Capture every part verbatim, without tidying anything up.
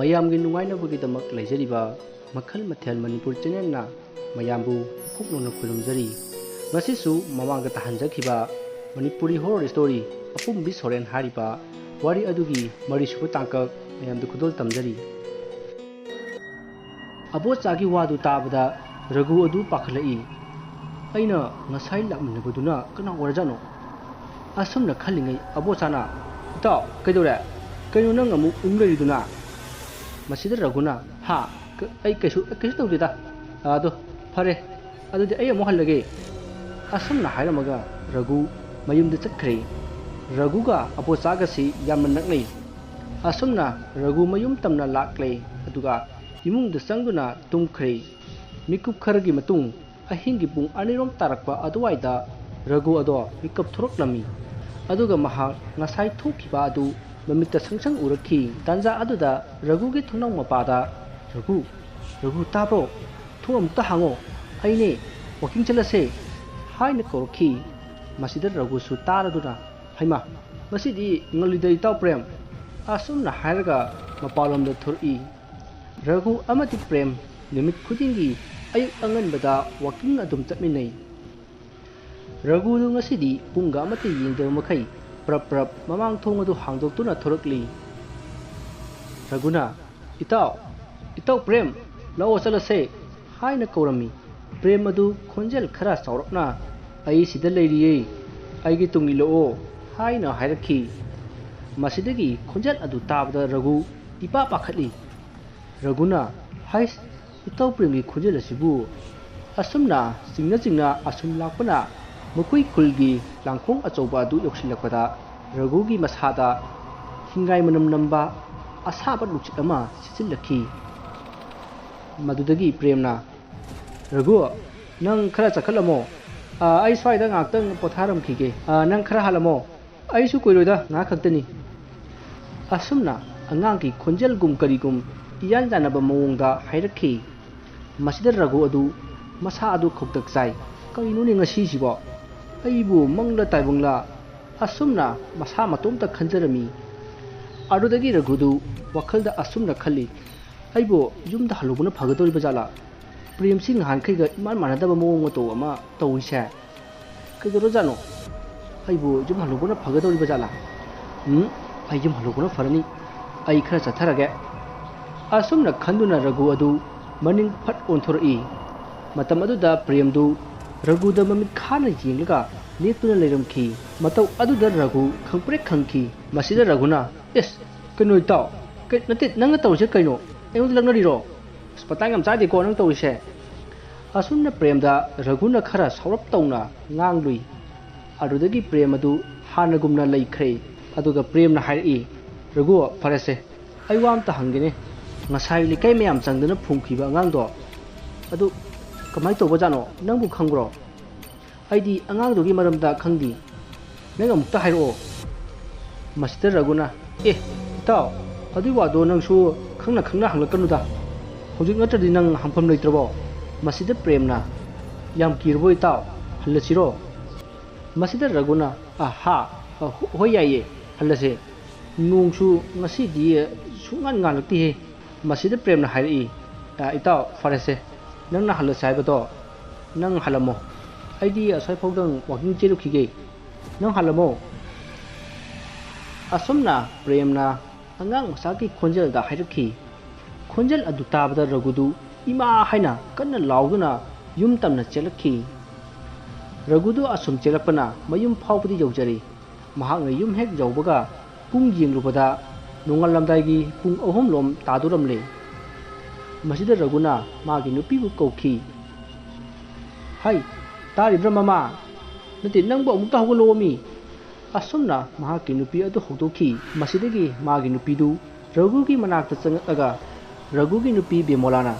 ꯃꯌꯥꯝꯒꯤ ꯅꯨꯡꯉꯥꯏꯅꯕꯒꯤꯗꯃꯛ ꯂꯩꯖꯔꯤꯕ ꯃꯈꯜ ꯃꯊꯦꯜ ꯃꯅꯤꯄꯨꯔ ꯆꯦꯅꯦꯜꯅ ꯃꯌꯥꯝꯕꯨ ꯄꯨꯛꯅꯧꯅ ꯈꯨꯔꯨꯝꯖꯔꯤ꯫ ꯉꯁꯤꯁꯨ ꯃꯃꯥꯡꯗ ꯇꯥꯍꯟꯖꯈꯤꯕ ꯃꯅꯤꯄꯨꯔꯤ ꯍꯣꯔꯣꯔ ꯁ꯭ꯇꯣꯔꯤ ꯑꯄꯨꯝꯕꯤ ꯁꯣꯔꯦꯟ ꯍꯥꯏꯔꯤꯕ ꯋꯥꯔꯤ ꯑꯗꯨꯒꯤ ꯃꯔꯤꯁꯨꯕ ꯇꯥꯡꯀꯛ ꯃꯌꯥꯝꯗ ꯈꯨꯗꯣꯜ ꯇꯝꯖꯔꯤ꯫ ꯑꯕꯣꯆꯥꯒꯤ ꯋꯥꯗꯨ ꯇꯥꯕꯗ ꯔꯘꯨ ꯑꯗꯨ ꯄꯥꯈꯠꯂꯛꯏ꯫ "ꯑꯩꯅ ꯉꯁꯥꯏ ꯂꯥꯛꯃꯤꯟꯅꯕꯗꯨꯅ ꯀꯅꯥ ꯑꯣꯏꯔꯖꯥꯠꯅꯣ?" ꯑꯁꯨꯝꯅ ꯈꯜꯂꯤꯉꯩ ꯑꯕꯣꯆꯥꯅ, "ꯏꯇꯥꯎ, ꯀꯩꯗꯧꯔꯦ? ꯀꯩꯅꯣ ꯅꯪ ꯑꯃꯨꯛ ꯎꯪ ꯂꯩꯔꯤꯗꯨꯅ?" ꯃꯁꯤꯗ ꯔꯘꯨꯅ, "ꯍꯥ? ꯀ-, ꯑꯩ ꯀꯩꯁꯨ, ꯀꯩꯁꯨ ꯇꯧꯗꯦꯗ꯫ ꯑꯗꯣ ꯐꯔꯦ, ꯑꯗꯨꯗꯤ ꯑꯩ ꯑꯃꯨꯛ ꯍꯜꯂꯒꯦ"꯫ ꯑꯁꯨꯝꯅ ꯍꯥꯏꯔꯝꯃꯒ ꯔꯘꯨ ꯃꯌꯨꯝꯗ ꯆꯠꯈ꯭ꯔꯦ꯫ ꯔꯘꯨꯒ ꯑꯕꯣꯆꯥꯒꯁꯤ ꯌꯥꯝꯅ ꯅꯛꯅꯩ꯫ ꯑꯁꯨꯝꯅ ꯔꯘꯨ ꯃꯌꯨꯝ ꯇꯝꯅ ꯂꯥꯛꯂꯦ, ꯑꯗꯨꯒ ꯏꯃꯨꯡꯗ ꯆꯪꯗꯨꯅ ꯇꯨꯝꯈ꯭ꯔꯦ꯫ ꯃꯤꯀꯨꯞ ꯈꯔꯒꯤ ꯃꯇꯨꯡ, ꯑꯍꯤꯡꯒꯤ ꯄꯨꯡ ꯑꯅꯤꯔꯣꯝ ꯇꯥꯔꯛꯄ ꯑꯗꯨꯋꯥꯏꯗ ꯔꯘꯨ ꯑꯗꯣ ꯃꯤꯀꯞ ꯊꯣꯔꯛꯂꯝꯃꯤ꯫ ꯑꯗꯨꯒ ꯃꯍꯥꯛ ꯉꯁꯥꯏ ꯊꯣꯛꯈꯤꯕ ꯑꯗꯨ ꯃꯃꯤꯠꯇ ꯁꯪ ꯁꯪ ꯎꯔꯛꯈꯤ꯫ ꯇꯥꯟꯖꯥ ꯑꯗꯨꯗ ꯔꯘꯨꯒꯤ ꯊꯣꯡꯅꯥꯎ ꯃꯄꯥꯗ, "ꯔꯘꯨ, ꯔꯘꯨ, ꯇꯥꯕ꯭ꯔꯣ? ꯊꯣꯡ ꯑꯃꯨꯛꯇ ꯍꯥꯡꯉꯣ, ꯑꯩꯅꯦ, ꯋꯥꯀꯤꯡ ꯆꯠꯂꯁꯦ" ꯍꯥꯏꯅ ꯀꯧꯔꯛꯈꯤ꯫ ꯃꯁꯤꯗ ꯔꯘꯨꯁꯨ ꯇꯥꯔꯗꯨꯅ, "ꯍꯩꯃꯥ, ꯉꯁꯤꯗꯤ ꯉꯜꯂꯤꯗ ꯏꯇꯥꯎ ꯄ꯭ꯔꯦꯝ" ꯑꯁꯨꯝꯅ ꯍꯥꯏꯔꯒ ꯃꯄꯥꯟꯂꯣꯝꯗ ꯊꯣꯔꯛꯏ꯫ ꯔꯘꯨ ꯑꯃꯗꯤ ꯄ꯭ꯔꯦꯝ ꯅꯨꯃꯤꯠ ꯈꯨꯗꯤꯡꯒꯤ ꯑꯌꯨꯛ ꯑꯉꯟꯕꯗ ꯋꯥꯀꯤꯡ ꯑꯗꯨꯝ ꯆꯠꯃꯤꯟꯅꯩ꯫ ꯔꯘꯨꯗꯨ ꯉꯁꯤꯗꯤ ꯄꯨꯡꯒ ꯑꯃꯠꯇ ꯌꯦꯡꯗꯕ ꯃꯈꯩ ꯄ꯭ꯔꯞ ꯄ꯭ꯔꯞ ꯃꯃꯥꯡ ꯊꯣꯡ ꯑꯗꯨ ꯍꯥꯡꯗꯣꯛꯇꯨꯅ ꯊꯣꯔꯛꯂꯤ꯫ ꯔꯘꯨꯅ, "ꯏꯇꯥꯎ, ꯏꯇꯥꯎ ꯄ꯭ꯔꯦꯝ, ꯂꯥꯛꯑꯣ ꯆꯠꯂꯁꯦ" ꯍꯥꯏꯅ ꯀꯧꯔꯝꯃꯤ꯫ ꯄ꯭ꯔꯦꯝ ꯑꯗꯨ ꯈꯣꯟꯖꯦꯜ ꯈꯔ ꯆꯥꯎꯔꯞꯅ, "ꯑꯩ ꯁꯤꯗ ꯂꯩꯔꯤꯌꯦ, ꯑꯩꯒꯤ ꯇꯨꯡ ꯏꯜꯂꯛꯑꯣ" ꯍꯥꯏꯅ ꯍꯥꯏꯔꯛꯈꯤ꯫ ꯃꯁꯤꯗꯒꯤ ꯈꯣꯟꯖꯦꯜ ꯑꯗꯨ ꯇꯥꯕꯗ ꯔꯘꯨ ꯏꯄꯥ ꯄꯥꯈꯠꯂꯤ꯫ ꯔꯘꯨꯅ, "ꯍꯩꯁ, ꯏꯇꯥꯎ ꯄ꯭ꯔꯦꯝꯒꯤ ꯈꯣꯟꯖꯦꯜ ꯑꯁꯤꯕꯨ?" ꯑꯁꯨꯝꯅ ꯆꯤꯡꯅ ꯆꯤꯡꯅ ꯑꯁꯨꯝ ꯂꯥꯛꯄꯅ ꯃꯈꯣꯏ ꯈꯨꯜꯒꯤ ꯂꯥꯡꯈꯣꯡ ꯑꯆꯧꯕ ꯑꯗꯨ ꯌꯧꯁꯤꯜꯂꯛꯄꯗ ꯔꯘꯨꯒꯤ ꯃꯁꯥꯗ ꯍꯤꯡꯒꯥꯏ ꯃꯅꯝ ꯅꯝꯕ ꯑꯁꯥꯕ ꯅꯨꯡꯁꯤꯠ ꯑꯃ ꯁꯤꯠꯆꯤꯜꯂꯛꯈꯤ꯫ ꯃꯗꯨꯗꯒꯤ ꯄ꯭ꯔꯦꯝꯅ, "ꯔꯘꯨ, ꯅꯪ ꯈꯔ ꯆꯠꯈꯠꯂꯝꯃꯣ꯫ ꯑ, ꯑꯩ ꯁ꯭ꯋꯥꯏꯗ ꯉꯥꯏꯍꯥꯛꯇꯪ ꯄꯣꯊꯥꯔꯝꯈꯤꯒꯦ꯫ ꯑ, ꯅꯪ ꯈꯔ ꯍꯥꯜꯂꯝꯃꯣ꯫ ꯑꯩꯁꯨ ꯀꯨꯏꯔꯣꯏꯗ, ꯉꯥꯏꯍꯥꯛ ꯈꯛꯇꯅꯤ"꯫ ꯑꯁꯨꯝꯅ ꯑꯉꯥꯡꯒꯤ ꯈꯣꯟꯖꯦꯜꯒꯨꯝ ꯀꯔꯤꯒꯨꯝ ꯏꯌꯥꯟ ꯌꯥꯅꯕ ꯃꯑꯣꯡꯗ ꯍꯥꯏꯔꯛꯈꯤ꯫ ꯃꯁꯤꯗ ꯔꯘꯨ ꯑꯗꯨ ꯃꯁꯥ ꯑꯗꯨ ꯈꯧꯇꯛ ꯆꯥꯏ꯫ "ꯀꯔꯤꯅꯣꯅꯦ ꯉꯁꯤꯁꯤꯕꯣ? ꯑꯩꯕꯨ ꯃꯪꯂ ꯇꯥꯏꯕꯪꯂ?" ꯑꯁꯨꯝꯅ ꯃꯁꯥ ꯃꯇꯣꯝꯇ ꯈꯟꯖꯔꯝꯃꯤ꯫ ꯑꯗꯨꯗꯒꯤ ꯔꯘꯨꯗꯨ ꯋꯥꯈꯜꯗ ꯑꯁꯨꯝꯅ ꯈꯜꯂꯤ, "ꯑꯩꯕꯨ ꯌꯨꯝꯗ ꯍꯜꯂꯨꯕꯅ ꯐꯒꯗꯧꯔꯤꯕ ꯖꯥꯠꯂꯥ? ꯄ꯭ꯔꯦꯝꯁꯤ ꯅꯍꯥꯟꯈꯩꯒ ꯏꯃꯥꯟ ꯃꯥꯟꯅꯗꯕ ꯃꯑꯣꯡ ꯃꯇꯧ ꯑꯃ ꯇꯧꯔꯤꯁꯦ꯫ ꯀꯩꯗꯧꯔꯖꯥꯠꯅꯣ? ꯑꯩꯕꯨ ꯌꯨꯝ ꯍꯜꯂꯨꯕꯅ ꯐꯒꯗꯧꯔꯤꯕ ꯖꯥꯠꯂꯥ? ꯎꯝ, ꯑꯩ ꯌꯨꯝ ꯍꯜꯂꯨꯕꯅ ꯐꯔꯅꯤ꯫ ꯑꯩ ꯈꯔ ꯆꯠꯊꯔꯒꯦ"꯫ ꯑꯁꯨꯝꯅ ꯈꯟꯗꯨꯅ ꯔꯘꯨ ꯑꯗꯨ ꯃꯅꯤꯡ ꯐꯠ ꯑꯣꯟꯊꯣꯔꯛꯏ꯫ ꯃꯇꯝ ꯑꯗꯨꯗ ꯄ꯭ꯔꯦꯝꯗꯨ ꯔꯘꯨꯗ ꯃꯃꯤꯠ ꯈꯥꯅ ꯌꯦꯡꯂꯒ ꯂꯦꯞꯇꯨꯅ ꯂꯩꯔꯝꯈꯤ꯫ ꯃꯇꯧ ꯑꯗꯨꯗ ꯔꯘꯨ ꯈꯪꯄ꯭ꯔꯦꯛ ꯈꯪꯈꯤ꯫ ꯃꯁꯤꯗ ꯔꯘꯨꯅ, "ꯑꯦꯁ, ꯀꯩꯅꯣ ꯏꯇꯥꯎ? ꯀꯩ-, ꯅꯠꯇꯦ, ꯅꯪꯅ ꯇꯧꯔꯤꯁꯦ ꯀꯩꯅꯣ? ꯑꯩꯉꯣꯟꯗ ꯂꯛꯅꯔꯤꯔꯣ? ꯑꯁ, ꯃꯇꯥꯡ ꯌꯥꯝ ꯆꯥꯗꯦꯀꯣ ꯅꯪ ꯇꯧꯔꯤꯁꯦ"꯫ ꯑꯁꯨꯝꯅ ꯄ꯭ꯔꯦꯝꯗ ꯔꯘꯨꯅ ꯈꯔ ꯁꯥꯎꯔꯞ ꯇꯧꯅ ꯉꯥꯡꯂꯨꯏ꯫ ꯑꯗꯨꯗꯒꯤ ꯄ꯭ꯔꯦꯝ ꯑꯗꯨ ꯍꯥꯟꯅꯒꯨꯝꯅ ꯂꯩꯈ꯭ꯔꯦ꯫ ꯑꯗꯨꯒ ꯄ꯭ꯔꯦꯝꯅ ꯍꯥꯏꯔꯛꯏ, "ꯔꯘꯨ, ꯐꯔꯦꯁꯦ, ꯑꯩ ꯋꯥ ꯑꯝꯇ ꯍꯪꯒꯦꯅꯦ꯫ ꯉꯁꯥꯏ ꯂꯩꯀꯥꯏ ꯃꯌꯥꯝ ꯆꯪꯗꯅ ꯐꯨꯝꯈꯤꯕ ꯑꯉꯥꯡꯗꯣ, ꯑꯗꯨ ꯀꯃꯥꯏ ꯇꯧꯕꯖꯥꯠꯅꯣ? ꯅꯪꯕꯨ ꯈꯪꯕ꯭ꯔꯣ?" "ꯑꯩꯗꯤ ꯑꯉꯥꯡꯗꯨꯒꯤ ꯃꯔꯝꯗ ꯈꯪꯗꯦ꯫ ꯅꯪ ꯑꯃꯨꯛꯇ ꯍꯥꯏꯔꯛꯑꯣ"꯫ ꯃꯁꯤꯗ ꯔꯘꯨꯅ, "ꯑꯦ, ꯏꯇꯥꯎ, ꯑꯗꯨꯏ ꯋꯥꯗꯣ ꯅꯪꯁꯨ ꯈꯪꯅ ꯈꯪꯅ ꯍꯪꯂꯛꯀꯅꯨꯗ꯫ ꯍꯧꯖꯤꯛ ꯅꯠꯇ꯭ꯔꯗꯤ ꯅꯪ ꯍꯪꯐꯝ ꯂꯩꯇ꯭ꯔꯕꯣ?" ꯃꯁꯤꯗ ꯄ꯭ꯔꯦꯝꯅ, "ꯌꯥꯝ ꯀꯤꯔꯕꯣ ꯏꯇꯥꯎ? ꯍꯜꯂꯁꯤꯔꯣ?" ꯃꯁꯤꯗ ꯔꯘꯨꯅ, "ꯑꯍꯥ, ꯑ, ꯍꯣ-, ꯍꯣꯏ ꯌꯥꯏꯌꯦ, ꯍꯜꯂꯁꯦ꯫ ꯅꯣꯡꯁꯨ ꯉꯁꯤꯗꯤ ꯁꯨꯡꯉꯥꯟ ꯉꯥꯜꯂꯛꯇꯦꯍꯦ"꯫ ꯃꯁꯤꯗ ꯄ꯭ꯔꯦꯝꯅ ꯍꯥꯏꯔꯛꯏ, "ꯑ, ꯏꯇꯥꯎ, ꯐꯔꯦꯁꯦ, ꯅꯪꯅ ꯍꯜꯂꯁꯦ ꯍꯥꯏꯕꯗꯣ ꯅꯪ ꯍꯜꯂꯝꯃꯣ꯫ ꯑꯩꯗꯤ ꯑꯁ꯭ꯋꯥꯏꯐꯥꯎꯗꯪ walking ꯆꯦꯜꯂꯨꯈꯤꯒꯦ꯫ ꯅꯪ ꯍꯜꯂꯝꯃꯣ"꯫ ꯑꯁꯨꯝꯅ ꯄ꯭ꯔꯦꯝꯅ ꯑꯉꯥꯡ ꯃꯆꯥꯒꯤ ꯈꯣꯟꯖꯦꯜꯗ ꯍꯥꯏꯔꯛꯈꯤ꯫ ꯈꯣꯟꯖꯦꯜ ꯑꯗꯨ ꯇꯥꯕꯗ ꯔꯘꯨꯗꯨ ꯏꯃꯥ ꯍꯥꯏꯅ ꯀꯟꯅ ꯂꯥꯎꯗꯨꯅ ꯌꯨꯝ ꯇꯝꯅ ꯆꯦꯜꯂꯛꯈꯤ꯫ ꯔꯘꯨꯗꯨ ꯑꯁꯨꯝ ꯆꯦꯜꯂꯛꯄꯅ ꯃꯌꯨꯝ ꯐꯥꯎꯕꯗꯤ ꯌꯧꯖꯔꯦ꯫ ꯃꯍꯥꯛꯅ ꯌꯨꯝ ꯍꯦꯛ ꯌꯧꯕꯒ ꯄꯨꯡ ꯌꯦꯡꯂꯨꯕꯗ ꯅꯣꯡꯉꯥꯜꯂꯝꯗꯥꯏꯒꯤ ꯄꯨꯡ ꯑꯍꯨꯝꯂꯣꯝ ꯇꯥꯗꯣꯔꯝꯂꯦ꯫ ꯃꯁꯤꯗ ꯔꯘꯨꯅ ꯃꯥꯒꯤ ꯅꯨꯄꯤꯕꯨ ꯀꯧꯈꯤ꯫ "ꯍꯩ, ꯇꯥꯔꯤꯕ꯭ꯔꯥ ꯃꯃꯥ? ꯅꯠꯇꯦ, ꯅꯪꯕꯨ ꯑꯃꯨꯛꯇ ꯍꯧꯒꯠꯂꯛꯑꯣꯃꯤ!" ꯑꯁꯨꯝꯅ ꯃꯍꯥꯛꯀꯤ ꯅꯨꯄꯤ ꯑꯗꯨ ꯍꯧꯗꯣꯛꯈꯤ꯫ ꯃꯁꯤꯗꯒꯤ ꯃꯥꯒꯤ ꯅꯨꯄꯤꯗꯨ ꯔꯘꯨꯒꯤ ꯃꯅꯥꯛꯇ ꯆꯪꯉꯛꯂꯒ ꯔꯘꯨꯒꯤ ꯅꯨꯄꯤ ꯕꯦꯃꯣꯂꯥꯅ,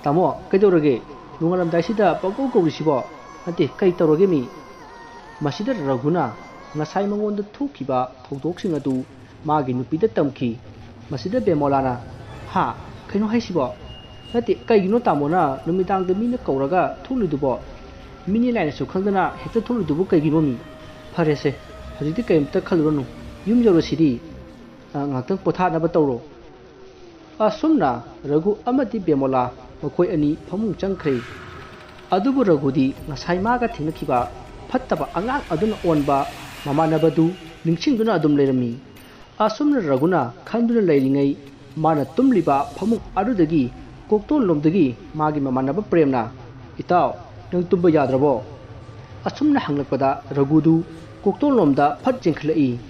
"ꯇꯥꯃꯣ, ꯀꯩꯗꯧꯔꯒꯦ? ꯅꯣꯡꯉꯥꯜꯂꯝꯗꯥꯏꯁꯤꯗ ꯄꯪꯀꯧ ꯀꯧꯔꯤꯁꯤꯕꯣ? ꯅꯠꯇꯦ, ꯀꯩ ꯇꯧꯔꯒꯦ ꯃꯤ?" ꯃꯁꯤꯗ ꯔꯘꯨꯅ ꯉꯁꯥꯏ ꯃꯉꯣꯟꯗ ꯊꯣꯛꯈꯤꯕ ꯊꯧꯗꯣꯛꯁꯤꯡ ꯑꯗꯨ ꯃꯥꯒꯤ ꯅꯨꯄꯤꯗ ꯇꯝꯈꯤ꯫ ꯃꯁꯤꯗ ꯕꯦꯃꯣꯂꯥꯅ, "ꯍꯥ? ꯀꯩꯅꯣ ꯍꯥꯏꯁꯤꯕꯣ? ꯅꯠꯇꯦ, ꯀꯩꯒꯤꯅꯣ ꯇꯥꯃꯣꯅ ꯅꯨꯃꯤꯗꯥꯡꯗ ꯃꯤꯅ ꯀꯧꯔꯒ ꯊꯣꯛꯂꯤꯗꯨꯕꯣ? ꯃꯤꯅꯤ ꯂꯥꯏꯅꯁꯨ ꯈꯪꯗꯅ ꯍꯦꯛꯇ ꯊꯣꯛꯂꯤꯗꯨꯕꯨ ꯀꯩꯒꯤꯅꯣ ꯃꯤ? ꯐꯔꯦꯁꯦ, ꯍꯧꯖꯤꯛꯇꯤ ꯀꯔꯤꯝꯇ ꯈꯜꯂꯨꯔꯅꯨ, ꯌꯨꯝ ꯌꯧꯔꯁꯤꯗꯤ"꯫ ꯑ, ꯉꯥꯛꯇꯪ ꯄꯣꯊꯥꯅꯕ ꯇꯧꯔꯣ꯫ ꯑꯁꯨꯝꯅ ꯔꯘꯨ ꯑꯃꯗꯤ ꯕꯦꯃꯣꯂꯥ ꯃꯈꯣꯏ ꯑꯅꯤ ꯐꯃꯨꯡ ꯆꯪꯈ꯭ꯔꯦ꯫ ꯑꯗꯨꯕꯨ ꯔꯘꯨꯗꯤ ꯉꯁꯥꯏ ꯃꯥꯒ ꯊꯦꯡꯅꯈꯤꯕ ꯐꯠꯇꯕ ꯑꯉꯥꯡ ꯑꯗꯨꯅ ꯑꯣꯟꯕ ꯃꯃꯥꯟꯅꯕꯗꯨ ꯅꯤꯡꯁꯤꯡꯗꯨꯅ ꯑꯗꯨꯝ ꯂꯩꯔꯝꯃꯤ꯫ ꯑꯁꯨꯝꯅ ꯔꯘꯨꯅ ꯈꯟꯗꯨꯅ ꯂꯩꯔꯤꯉꯩ, ꯃꯥꯅ ꯇꯨꯝꯂꯤꯕ ꯐꯃꯨꯡ ꯑꯗꯨꯗꯒꯤ ꯀꯣꯛꯇꯣꯟꯂꯣꯝꯗꯒꯤ ꯃꯥꯒꯤ ꯃꯃꯥꯟꯅꯕ ꯄ꯭ꯔꯦꯝꯅ, "ꯏꯇꯥꯎ, ꯅꯪ ꯇꯨꯝꯕ ꯌꯥꯗ꯭ꯔꯕꯣ?" ꯑꯁꯨꯝꯅ ꯍꯪꯂꯛꯄꯗ ꯔꯘꯨꯗꯨ ꯀꯣꯛꯇꯣꯟꯂꯣꯝꯗ ꯐꯠ ꯆꯦꯟꯈꯠꯂꯛꯏ꯫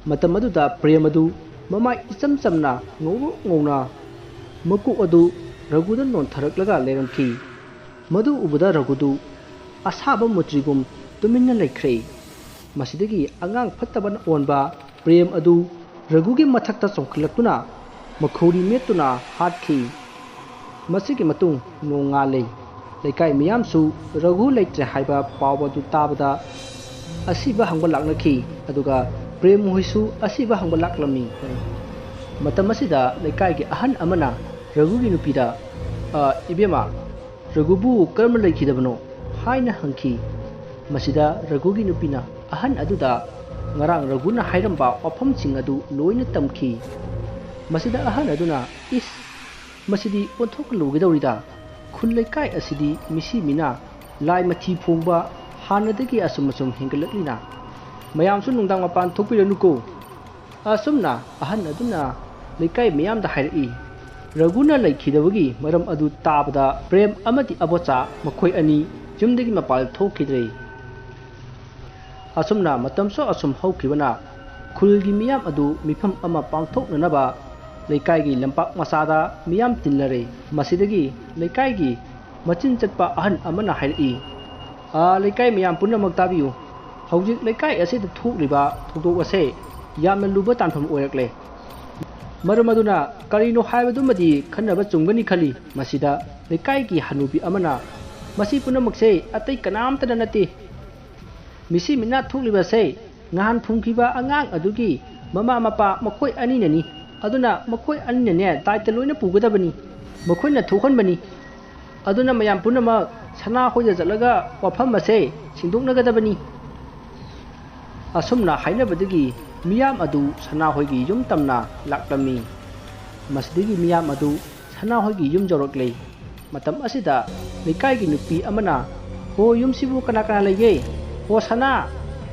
ꯃꯇꯝ ꯑꯗꯨꯗ ꯄ꯭ꯔꯦꯝ ꯑꯗꯨ ꯃꯃꯥꯏ ꯏꯆꯝ ꯆꯝꯅ ꯉꯧꯔꯣꯛ ꯉꯧꯅ ꯃꯀꯣꯛ ꯑꯗꯨ ꯔꯘꯨꯗ ꯅꯣꯟꯊꯔꯛꯂꯒ ꯂꯩꯔꯝꯈꯤ꯫ ꯃꯗꯨ ꯎꯕꯗ ꯔꯘꯨꯗꯨ ꯑꯁꯥꯕ ꯃꯨꯇ꯭ꯔꯤꯒꯨꯝ ꯇꯨꯃꯤꯟꯅ ꯂꯩꯈ꯭ꯔꯦ꯫ ꯃꯁꯤꯗꯒꯤ ꯑꯉꯥꯡ ꯐꯠꯇꯕꯅ ꯑꯣꯟꯕ ꯄ꯭ꯔꯦꯝ ꯑꯗꯨ ꯔꯘꯨꯒꯤ ꯃꯊꯛꯇ ꯆꯣꯡꯈꯠꯂꯛꯇꯨꯅ ꯃꯈꯧꯔꯤ ꯃꯦꯠꯇꯨꯅ ꯍꯥꯠꯈꯤ꯫ ꯃꯁꯤꯒꯤ ꯃꯇꯨꯡ ꯅꯣꯡꯉꯥꯜꯂꯦ꯫ ꯂꯩꯀꯥꯏ ꯃꯤꯌꯥꯝꯁꯨ ꯔꯘꯨ ꯂꯩꯇ꯭ꯔꯦ ꯍꯥꯏꯕ ꯄꯥꯎ ꯑꯗꯨ ꯇꯥꯕꯗ ꯑꯁꯤꯕ ꯍꯪꯕ ꯂꯥꯛꯅꯈꯤ, ꯑꯗꯨꯒ ꯄ꯭ꯔꯦꯝ ꯍꯣꯏꯁꯨ ꯑꯁꯤꯕ ꯍꯪꯕ ꯂꯥꯛꯂꯝꯃꯤ꯫ ꯃꯇꯝ ꯑꯁꯤꯗ ꯂꯩꯀꯥꯏꯒꯤ ꯑꯍꯟ ꯑꯃꯅ ꯔꯘꯨꯒꯤ ꯅꯨꯄꯤꯗ, "ꯑ, ꯏꯕꯦꯝꯃ, ꯔꯘꯨꯕꯨ ꯀꯔꯝꯅ ꯂꯩꯈꯤꯗꯕꯅꯣ?" ꯍꯥꯏꯅ ꯍꯪꯈꯤ꯫ ꯃꯁꯤꯗ ꯔꯘꯨꯒꯤ ꯅꯨꯄꯤꯅ ꯑꯍꯟ ꯑꯗꯨꯗ ꯉꯔꯥꯡ ꯔꯘꯨꯅ ꯍꯥꯏꯔꯝꯕ ꯋꯥꯐꯝꯁꯤꯡ ꯑꯗꯨ ꯂꯣꯏꯅ ꯇꯝꯈꯤ꯫ ꯃꯁꯤꯗ ꯑꯍꯟ ꯑꯗꯨꯅ, "ꯏꯁ, ꯃꯁꯤꯗꯤ ꯑꯣꯟꯊꯣꯛꯀ ꯂꯨꯒꯗꯧꯔꯤꯗ꯫ ꯈꯨꯜ ꯂꯩꯀꯥꯏ ꯑꯁꯤꯗꯤ ꯃꯤꯁꯤ ꯃꯤꯅꯥ, ꯂꯥꯏ ꯃꯊꯤ ꯐꯣꯡꯕ ꯍꯥꯟꯅꯗꯒꯤ ꯑꯁꯨꯝ ꯑꯁꯨꯝ ꯍꯦꯟꯒꯠꯂꯛꯂꯤꯅ꯫ ꯃꯌꯥꯝꯁꯨ ꯅꯨꯡꯗꯥꯡ ꯃꯄꯥꯟ ꯊꯣꯛꯄꯤꯔꯅꯨꯀꯣ꯫" ꯑꯁꯨꯝꯅ ꯑꯍꯟ ꯑꯗꯨꯅ ꯂꯩꯀꯥꯏ ꯃꯤꯌꯥꯝꯗ ꯍꯥꯏꯔꯛꯏ꯫ ꯔꯘꯨꯅ ꯂꯩꯈꯤꯗꯕꯒꯤ ꯃꯔꯝ ꯑꯗꯨ ꯇꯥꯕꯗ ꯄ꯭ꯔꯦꯝ ꯑꯃꯗꯤ ꯑꯕꯣꯆꯥ ꯃꯈꯣꯏ ꯑꯅꯤ ꯌꯨꯝꯗꯒꯤ ꯃꯄꯥꯟ ꯊꯣꯛꯈꯤꯗ꯭ꯔꯦ꯫ ꯑꯁꯨꯝꯅ ꯃꯇꯝꯁꯨ ꯑꯁꯨꯝ ꯍꯧꯈꯤꯕꯅ ꯈꯨꯜꯒꯤ ꯃꯤꯌꯥꯝ ꯑꯗꯨ ꯃꯤꯐꯝ ꯑꯃ ꯄꯥꯡꯊꯣꯛꯅꯅꯕ ꯂꯩꯀꯥꯏꯒꯤ ꯂꯝꯄꯥꯛ ꯃꯆꯥꯗ ꯃꯤꯌꯥꯝ ꯇꯤꯟꯅꯔꯦ꯫ ꯃꯁꯤꯗꯒꯤ ꯂꯩꯀꯥꯏꯒꯤ ꯃꯆꯤꯟ ꯆꯠꯄ ꯑꯍꯟ ꯑꯃꯅ ꯍꯥꯏꯔꯛꯏ, "ꯑꯥ, ꯂꯩꯀꯥꯏ ꯃꯌꯥꯝ ꯄꯨꯝꯅꯃꯛ ꯇꯥꯕꯤꯌꯨ꯫ ꯍꯧꯖꯤꯛ ꯂꯩꯀꯥꯏ ꯑꯁꯤꯗ ꯊꯣꯛꯂꯤꯕ ꯊꯧꯗꯣꯛ ꯑꯁꯦ ꯌꯥꯝꯅ ꯂꯨꯕ ꯇꯥꯟꯐꯝ ꯑꯣꯏꯔꯛꯂꯦ꯫ ꯃꯔꯝ ꯑꯗꯨꯅ ꯀꯔꯤꯅꯣ ꯍꯥꯏꯕꯗꯨꯃꯗꯤ ꯈꯟꯅꯕ ꯆꯨꯝꯒꯅꯤ ꯈꯜꯂꯤ꯫" ꯃꯁꯤꯗ ꯂꯩꯀꯥꯏꯒꯤ ꯍꯅꯨꯕꯤ ꯑꯃꯅ, "ꯃꯁꯤ ꯄꯨꯝꯅꯃꯛꯁꯦ ꯑꯇꯩ ꯀꯅꯥꯝꯇꯅ ꯅꯠꯇꯦ꯫ ꯃꯤꯁꯤ ꯃꯤꯅꯥ ꯊꯣꯛꯂꯤꯕꯁꯦ ꯉꯍꯥꯟ ꯐꯨꯝꯈꯤꯕ ꯑꯉꯥꯡ ꯑꯗꯨꯒꯤ ꯃꯃꯥ ꯃꯄꯥ ꯃꯈꯣꯏ ꯑꯅꯤꯅꯅꯤ꯫ ꯑꯗꯨꯅ ꯃꯈꯣꯏ ꯑꯅꯤꯅꯅꯦ ꯗꯥꯏꯇ ꯂꯣꯏꯅ ꯄꯨꯒꯗꯕꯅꯤ꯫ ꯃꯈꯣꯏꯅ ꯊꯣꯛꯍꯟꯕꯅꯤ꯫ ꯑꯗꯨꯅ ꯃꯌꯥꯝ ꯄꯨꯝꯅꯃꯛ ꯁꯅꯥ ꯍꯣꯏꯗ ꯆꯠꯂꯒ ꯋꯥꯐꯝ ꯑꯁꯦ ꯁꯤꯟꯗꯣꯛꯅꯒꯗꯕꯅꯤ꯫" ꯑꯁꯨꯝꯅ ꯍꯥꯏꯅꯕꯗꯒꯤ ꯃꯤꯌꯥꯝ ꯑꯗꯨ ꯁꯅꯥꯍꯣꯏꯒꯤ ꯌꯨꯝ ꯇꯝꯅ ꯂꯥꯛꯂꯝꯃꯤ꯫ ꯃꯁꯤꯗꯒꯤ ꯃꯤꯌꯥꯝ ꯑꯗꯨ ꯁꯅꯥꯍꯣꯏꯒꯤ ꯌꯨꯝ ꯌꯧꯔꯛꯂꯦ꯫ ꯃꯇꯝ ꯑꯁꯤꯗ ꯂꯩꯀꯥꯏꯒꯤ ꯅꯨꯄꯤ ꯑꯃꯅ, "ꯍꯣ, ꯌꯨꯝꯁꯤꯕꯨ ꯀꯅꯥ ꯀꯅꯥ ꯂꯩꯒꯦ? ꯍꯣ ꯁꯅꯥ,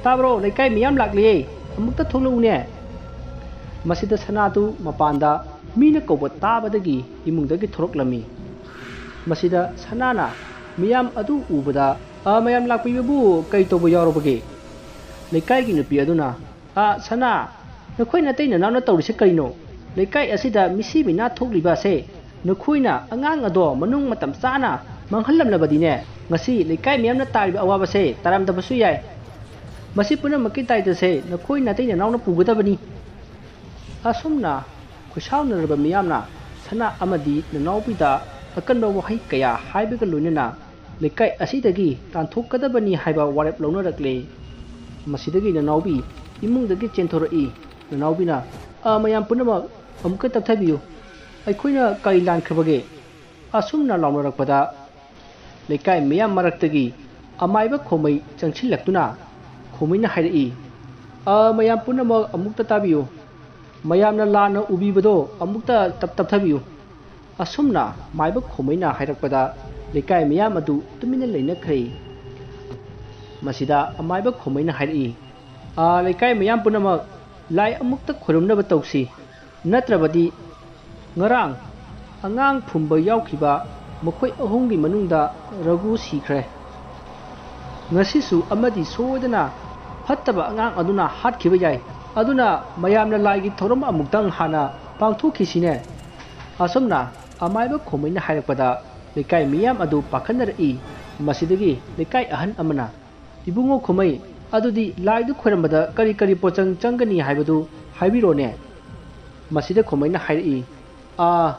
ꯇꯥꯕ꯭ꯔꯣ? ꯂꯩꯀꯥꯏ ꯃꯤꯌꯥꯝ ꯂꯥꯛꯂꯦ, ꯑꯃꯨꯛꯇ ꯊꯣꯛꯂꯛꯎꯅꯦ꯫" ꯃꯁꯤꯗ ꯁꯅꯥꯗꯨ ꯃꯄꯥꯟꯗ ꯃꯤꯅ ꯀꯧꯕ ꯇꯥꯕꯗꯒꯤ ꯏꯃꯨꯡꯗꯒꯤ ꯊꯣꯔꯛꯂꯝꯃꯤ꯫ ꯃꯁꯤꯗ ꯁꯅꯥꯅ ꯃꯤꯌꯥꯝ ꯑꯗꯨ ꯎꯕꯗ, "ꯑ, ꯃꯌꯥꯝ ꯂꯥꯛꯄꯤꯕꯕꯨ ꯀꯩ ꯇꯧꯕ ꯌꯥꯎꯔꯕꯒꯦ?" ꯂꯩꯀꯥꯏꯒꯤ ꯅꯨꯄꯤ ꯑꯗꯨꯅ, "ꯑ, ꯁꯅꯥ, ꯅꯈꯣꯏ ꯅꯇꯩ ꯅꯅꯥꯎꯅ ꯇꯧꯔꯤꯁꯦ ꯀꯔꯤꯅꯣ? ꯂꯩꯀꯥꯏ ꯑꯁꯤꯗ ꯃꯤꯁꯤ ꯃꯤꯅꯥ ꯊꯣꯛꯂꯤꯕ ꯑꯁꯦ ꯅꯈꯣꯏꯅ ꯑꯉꯥꯡ ꯑꯗꯣ ꯃꯅꯨꯡ ꯃꯇꯝ ꯆꯥꯅ ꯃꯥꯡꯍꯜꯂꯝꯂꯕꯗꯤꯅꯦ, ꯉꯁꯤ ꯂꯩꯀꯥꯏ ꯃꯤꯌꯥꯝꯅ ꯇꯥꯔꯤꯕ ꯑꯋꯥꯕꯁꯦ ꯇꯥꯔꯝꯗꯕꯁꯨ ꯌꯥꯏ꯫ ꯃꯁꯤ ꯄꯨꯝꯅꯃꯛꯀꯤ ꯗꯥꯏꯇꯁꯦ ꯅꯈꯣꯏ ꯅꯇꯩ ꯅꯅꯥꯎꯅ ꯄꯨꯒꯗꯕꯅꯤ꯫" ꯑꯁꯨꯝꯅ ꯈꯣꯏꯁꯥꯎꯅꯔꯕ ꯃꯤꯌꯥꯝꯅ ꯁꯅꯥ ꯑꯃꯗꯤ ꯅꯅꯥꯎꯕꯤꯗ ꯑꯀꯟꯕ ꯋꯥꯍꯩ ꯀꯌꯥ ꯍꯥꯏꯕꯒ ꯂꯣꯏꯅꯅ ꯂꯩꯀꯥꯏ ꯑꯁꯤꯗꯒꯤ ꯇꯥꯟꯊꯣꯛꯀꯗꯕꯅꯤ ꯍꯥꯏꯕ ꯋꯥꯔꯦꯞ ꯂꯧꯅꯔꯛꯂꯦ꯫ ꯃꯁꯤꯗꯒꯤ ꯅꯅꯥꯎꯕꯤ ꯏꯃꯨꯡꯗꯒꯤ ꯆꯦꯟꯊꯣꯔꯛꯏ꯫ ꯅꯅꯥꯎꯕꯤꯅ, "ꯑ, ꯃꯌꯥꯝ ꯄꯨꯝꯅꯃꯛ ꯑꯃꯨꯛꯀ ꯇꯞꯊꯕꯤꯌꯨ꯫ ꯑꯩꯈꯣꯏꯅ ꯀꯔꯤ ꯂꯥꯟꯈ꯭ꯔꯕꯒꯦ?" ꯑꯁꯨꯝꯅ ꯂꯥꯎꯅꯔꯛꯄꯗ ꯂꯩꯀꯥꯏ ꯃꯤꯌꯥꯝ ꯃꯔꯛꯇꯒꯤ ꯑꯃꯥꯏꯕ ꯈꯣꯃꯩ ꯆꯪꯁꯤꯜꯂꯛꯇꯨꯅ ꯈꯣꯃꯩꯅ ꯍꯥꯏꯔꯛꯏ, "ꯑ, ꯃꯌꯥꯝ ꯄꯨꯝꯅꯃꯛ ꯑꯃꯨꯛꯇ ꯇꯥꯕꯤꯌꯨ꯫ ꯃꯌꯥꯝꯅ ꯂꯥꯟꯅ ꯎꯕꯤꯕꯗꯣ ꯑꯃꯨꯛꯇ ꯇꯞ-, ꯇꯞꯊꯕꯤꯌꯨ꯫" ꯑꯁꯨꯝꯅ ꯃꯥꯏꯕ ꯈꯣꯃꯩꯅ ꯍꯥꯏꯔꯛꯄꯗ ꯂꯩꯀꯥꯏ ꯃꯤꯌꯥꯝ ꯑꯗꯨ ꯇꯨꯃꯤꯟꯅ ꯂꯩꯅꯈ꯭ꯔꯦ꯫ ꯃꯁꯤꯗ ꯑꯃꯥꯏꯕ ꯈꯣꯃꯩꯅ ꯍꯥꯏꯔꯛꯏ, "ꯑ, ꯂꯩꯀꯥꯏ ꯃꯤꯌꯥꯝ ꯄꯨꯝꯅꯃꯛ ꯂꯥꯏ ꯑꯃꯨꯛꯇ ꯈꯣꯏꯔꯝꯅꯕ ꯇꯧꯁꯤ꯫ ꯅꯠꯇ꯭ꯔꯕꯗꯤ ꯉꯔꯥꯡ ꯑꯉꯥꯡ ꯐꯨꯝꯕ ꯌꯥꯎꯈꯤꯕ ꯃꯈꯣꯏ ꯑꯍꯨꯝꯒꯤ ꯃꯅꯨꯡꯗ ꯔꯘꯨ ꯁꯤꯈ꯭ꯔꯦ꯫ ꯉꯁꯤꯁꯨ ꯑꯃꯗꯤ ꯁꯣꯏꯗꯅ ꯐꯠꯇꯕ ꯑꯉꯥꯡ ꯑꯗꯨꯅ ꯍꯥꯠꯈꯤꯕ ꯌꯥꯏ꯫ ꯑꯗꯨꯅ ꯃꯌꯥꯝꯅ ꯂꯥꯏꯒꯤ ꯊꯧꯔꯝ ꯑꯃꯨꯛꯇꯪ ꯍꯥꯟꯅ ꯄꯥꯡꯊꯣꯛꯈꯤꯁꯤꯅꯦ꯫" ꯑꯁꯨꯝꯅ ꯑꯃꯥꯏꯕ ꯈꯣꯃꯩꯅ ꯍꯥꯏꯔꯛꯄꯗ ꯂꯩꯀꯥꯏ ꯃꯤꯌꯥꯝ ꯑꯗꯨ ꯄꯥꯈꯠꯅꯔꯛꯏ꯫ ꯃꯁꯤꯗꯒꯤ ꯂꯩꯀꯥꯏ ꯑꯍꯟ ꯑꯃꯅ, "ꯏꯕꯨꯡꯉꯣ ꯈꯣꯃꯩ, ꯑꯗꯨꯗꯤ ꯂꯥꯏꯗꯨ ꯈꯣꯏꯔꯝꯕꯗ ꯀꯔꯤ ꯀꯔꯤ ꯄꯣꯠꯆꯪ ꯆꯪꯒꯅꯤ ꯍꯥꯏꯕꯗꯨ ꯍꯥꯏꯕꯤꯔꯣꯅꯦ꯫" ꯃꯁꯤꯗ ꯈꯣꯃꯩꯅ ꯍꯥꯏꯔꯛꯏ, "ꯑꯥ,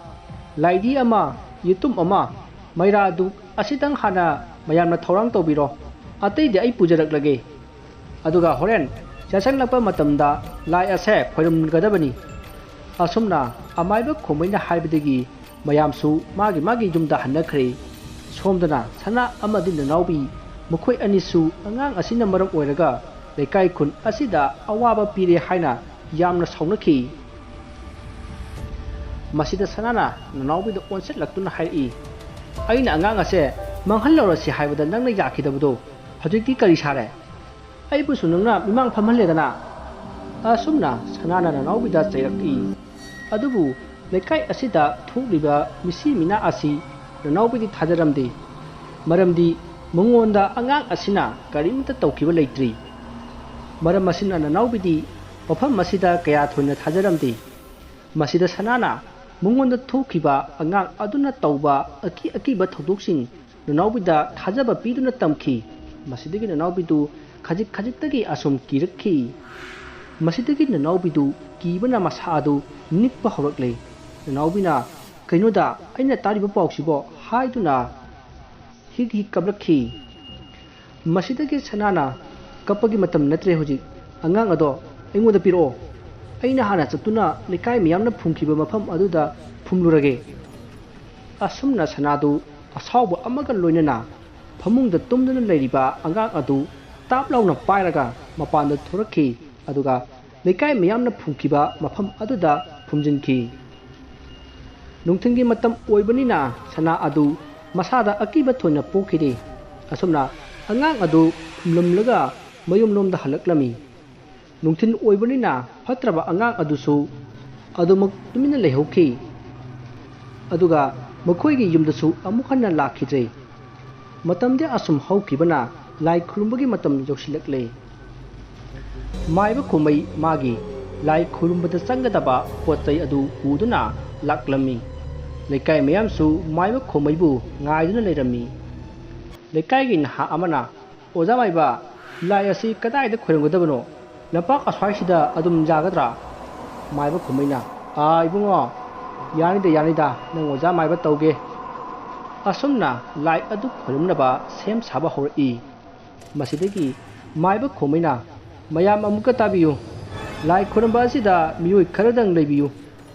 ꯂꯥꯏꯙꯤ ꯑꯃ, ꯌꯦꯇꯨꯝ ꯑꯃ, ꯃꯩꯔꯥ ꯙꯨꯞ ꯑꯁꯤꯇꯪ ꯍꯥꯟꯅ ꯃꯌꯥꯝꯅ ꯊꯧꯔꯥꯡ ꯇꯧꯕꯤꯔꯣ꯫ ꯑꯇꯩꯗꯤ ꯑꯩ ꯄꯨꯖꯔꯛꯂꯒꯦ꯫ ꯑꯗꯨꯒ ꯍꯣꯔꯦꯟ ꯌꯥꯆꯪꯂꯛꯄ ꯃꯇꯝꯗ ꯂꯥꯏ ꯑꯁꯦ ꯈꯣꯏꯔꯝꯒꯗꯕꯅꯤ꯫" ꯑꯁꯨꯝꯅ ꯑꯃꯥꯏꯕ ꯈꯣꯃꯩꯅ ꯍꯥꯏꯕꯗꯒꯤ ꯃꯌꯥꯝꯁꯨ ꯃꯥꯒꯤ ꯃꯥꯒꯤ ꯌꯨꯝꯗ ꯍꯟꯅꯈ꯭ꯔꯦ꯫ ꯁꯣꯝꯗꯅ ꯁꯅꯥ ꯑꯃꯗꯤ ꯅꯅꯥꯎꯕꯤ ꯃꯈꯣꯏ ꯑꯅꯤꯁꯨ ꯑꯉꯥꯡ ꯑꯁꯤꯅ ꯃꯔꯝ ꯑꯣꯏꯔꯒ ꯂꯩꯀꯥꯏ ꯈꯨꯟ ꯑꯁꯤꯗ ꯑꯋꯥꯕ ꯄꯤꯔꯦ ꯍꯥꯏꯅ ꯌꯥꯝꯅ ꯁꯥꯎꯅꯈꯤ꯫ ꯃꯁꯤꯗ ꯁꯅꯥꯅ ꯅꯅꯥꯎꯕꯤꯗ ꯑꯣꯟꯁꯤꯜꯂꯛꯇꯨꯅ ꯍꯥꯏꯔꯛꯏ, "ꯑꯩꯅ ꯑꯉꯥꯡ ꯑꯁꯦ ꯃꯥꯡꯍꯜꯂꯧꯔꯁꯤ ꯍꯥꯏꯕꯗ ꯅꯪꯅ ꯌꯥꯈꯤꯗꯕꯗꯣ ꯍꯧꯖꯤꯛꯇꯤ ꯀꯔꯤ ꯁꯥꯔꯦ? ꯑꯩꯕꯨꯁꯨ ꯅꯪꯅ ꯃꯤꯃꯥꯡ ꯐꯝꯍꯜꯂꯦꯗꯅ?" ꯑꯁꯨꯝꯅ ꯁꯅꯥꯅ ꯅꯅꯥꯎꯕꯤꯗ ꯆꯩꯔꯛꯏ꯫ ꯑꯗꯨꯕꯨ ꯂꯩꯀꯥꯏ ꯑꯁꯤꯗ ꯊꯣꯛꯂꯤꯕ ꯃꯤꯁꯤ ꯃꯤꯅꯥ ꯑꯁꯤ ꯅꯅꯥꯎꯕꯤꯗꯤ ꯊꯥꯖꯔꯝꯗꯦ꯫ ꯃꯔꯝꯗꯤ ꯃꯉꯣꯟꯗ ꯑꯉꯥꯡ ꯑꯁꯤꯅ ꯀꯔꯤꯝꯇ ꯇꯧꯈꯤꯕ ꯂꯩꯇ꯭ꯔꯤ꯫ ꯃꯔꯝ ꯑꯁꯤꯅ ꯅꯅꯥꯎꯕꯤꯗꯤ ꯃꯐꯝ ꯑꯁꯤꯗ ꯀꯌꯥ ꯊꯣꯏꯅ ꯊꯥꯖꯔꯝꯗꯦ꯫ ꯃꯁꯤꯗ ꯁꯅꯥꯅ ꯃꯉꯣꯟꯗ ꯊꯣꯛꯈꯤꯕ ꯑꯉꯥꯡ ꯑꯗꯨꯅ ꯇꯧꯕ ꯑꯀꯤ ꯑꯀꯤꯕ ꯊꯧꯗꯣꯛꯁꯤꯡ ꯅꯅꯥꯎꯕꯤꯗ ꯊꯥꯖꯕ ꯄꯤꯗꯨꯅ ꯇꯝꯈꯤ꯫ ꯃꯁꯤꯗꯒꯤ ꯅꯅꯥꯎꯕꯤꯗꯨ ꯈꯖꯤꯛ ꯈꯖꯤꯛꯇꯒꯤ ꯑꯁꯨꯝ ꯀꯤꯔꯛꯈꯤ꯫ ꯃꯁꯤꯗꯒꯤ ꯅꯅꯥꯎꯕꯤꯗꯨ ꯀꯤꯕꯅ ꯃꯁꯥ ꯑꯗꯨ ꯅꯤꯛꯄ ꯍꯧꯔꯛꯂꯦ꯫ ꯅꯅꯥꯎꯕꯤꯅ, "ꯀꯩꯅꯣꯗ ꯑꯩꯅ ꯇꯥꯔꯤꯕ ꯄꯥꯎꯁꯤꯕꯣ?" ꯍꯥꯏꯗꯨꯅ ꯍꯤꯛ ꯍꯤꯛ ꯀꯞꯂꯛꯈꯤ꯫ ꯃꯁꯤꯗꯒꯤ ꯁꯅꯥꯅ, "ꯀꯞꯄꯒꯤ ꯃꯇꯝ ꯅꯠꯇ꯭ꯔꯦ ꯍꯧꯖꯤꯛ꯫ ꯑꯉꯥꯡ ꯑꯗꯣ ꯑꯩꯉꯣꯟꯗ ꯄꯤꯔꯛꯑꯣ꯫ ꯑꯩꯅ ꯍꯥꯟꯅ ꯆꯠꯇꯨꯅ ꯂꯩꯀꯥꯏ ꯃꯤꯌꯥꯝꯅ ꯐꯨꯝꯈꯤꯕ ꯃꯐꯝ ꯑꯗꯨꯗ ꯐꯨꯝꯂꯨꯔꯒꯦ꯫" ꯑꯁꯨꯝꯅ ꯁꯅꯥꯗꯨ ꯑꯁꯥꯎꯕ ꯑꯃꯒ ꯂꯣꯏꯅꯅ ꯐꯃꯨꯡꯗ ꯇꯨꯝꯗꯨꯅ ꯂꯩꯔꯤꯕ ꯑꯉꯥꯡ ꯑꯗꯨ ꯇꯥꯞ ꯂꯥꯎꯅ ꯄꯥꯏꯔꯒ ꯃꯄꯥꯟꯗ ꯊꯣꯔꯛꯈꯤ꯫ ꯑꯗꯨꯒ ꯂꯩꯀꯥꯏ ꯃꯤꯌꯥꯝꯅ ꯐꯨꯝꯈꯤꯕ ꯃꯐꯝ ꯑꯗꯨꯗ ꯐꯨꯝꯖꯤꯟꯈꯤ꯫ ꯅꯨꯡꯊꯤꯜꯒꯤ ꯃꯇꯝ ꯑꯣꯏꯕꯅꯤꯅ ꯁꯅꯥ ꯑꯗꯨ ꯃꯁꯥꯗ ꯑꯀꯤꯕ ꯊꯣꯏꯅ ꯄꯣꯛꯈꯤꯗꯦ꯫ ꯑꯁꯨꯝꯅ ꯑꯉꯥꯡ ꯑꯗꯨ ꯐꯨꯝꯂꯝꯂꯒ ꯃꯌꯨꯝꯂꯣꯝꯗ ꯍꯜꯂꯛꯂꯝꯃꯤ꯫ ꯅꯨꯡꯊꯤꯜ ꯑꯣꯏꯕꯅꯤꯅ ꯐꯠꯇ꯭ꯔꯕ ꯑꯉꯥꯡ ꯑꯗꯨꯁꯨ ꯑꯗꯨꯃꯛ ꯇꯨꯃꯤꯟꯅ ꯂꯩꯍꯧꯈꯤ꯫ ꯑꯗꯨꯒ ꯃꯈꯣꯏꯒꯤ ꯌꯨꯝꯗꯁꯨ ꯑꯃꯨꯛ ꯍꯟꯅ ꯂꯥꯛꯈꯤꯗ꯭ꯔꯦ꯫ ꯃꯇꯝꯗꯤ ꯑꯁꯨꯝ ꯍꯧꯈꯤꯕꯅ ꯂꯥꯏ ꯈꯨꯔꯨꯝꯕꯒꯤ ꯃꯇꯝ ꯌꯧꯁꯤꯜꯂꯛꯂꯦ꯫ ꯃꯥꯏꯕ ꯈꯣꯃꯩ ꯃꯥꯒꯤ ꯂꯥꯏ ꯈꯨꯔꯨꯝꯕꯗ ꯆꯪꯒꯗꯕ ꯄꯣꯠ ꯆꯩ ꯑꯗꯨ ꯄꯨꯗꯨꯅ ꯂꯥꯛꯂꯝꯃꯤ꯫ ꯂꯩꯀꯥꯏ ꯃꯌꯥꯝꯁꯨ ꯃꯥꯏꯕ ꯈꯣꯃꯩꯕꯨ ꯉꯥꯏꯗꯨꯅ ꯂꯩꯔꯝꯃꯤ꯫ ꯂꯩꯀꯥꯏꯒꯤ ꯅꯍꯥ ꯑꯃꯅ, "ꯑꯣꯖꯥ ꯃꯥꯏꯕ, ꯂꯥꯏ ꯑꯁꯤ ꯀꯗꯥꯏꯗ ꯈꯣꯏꯔꯝꯒꯗꯕꯅꯣ? ꯂꯝꯄꯥꯛ ꯑꯁ꯭ꯋꯥꯏꯁꯤꯗ ꯑꯗꯨꯝ ꯌꯥꯒꯗ꯭ꯔꯥ?" ꯃꯥꯏꯕ ꯈꯣꯃꯩꯅ, "ꯑꯥ, ꯏꯕꯨꯡꯉꯣ, ꯌꯥꯅꯤꯗ, ꯌꯥꯅꯤꯗ, ꯅꯪ ꯑꯣꯖꯥ ꯃꯥꯏꯕ ꯇꯧꯒꯦ꯫" ꯑꯁꯨꯝꯅ ꯂꯥꯏ ꯑꯗꯨ ꯈꯣꯏꯔꯝꯅꯕ ꯁꯦꯝ ꯁꯥꯕ ꯍꯧꯔꯛꯏ꯫ ꯃꯁꯤꯗꯒꯤ ꯃꯥꯏꯕ ꯈꯣꯃꯩꯅ, "ꯃꯌꯥꯝ ꯑꯃꯨꯛꯀ ꯇꯥꯕꯤꯌꯨ꯫ ꯂꯥꯏ ꯈꯣꯏꯔꯝꯕ ꯑꯁꯤꯗ ꯃꯤꯑꯣꯏ ꯈꯔꯗꯪ ꯂꯩꯕꯤꯌꯨ,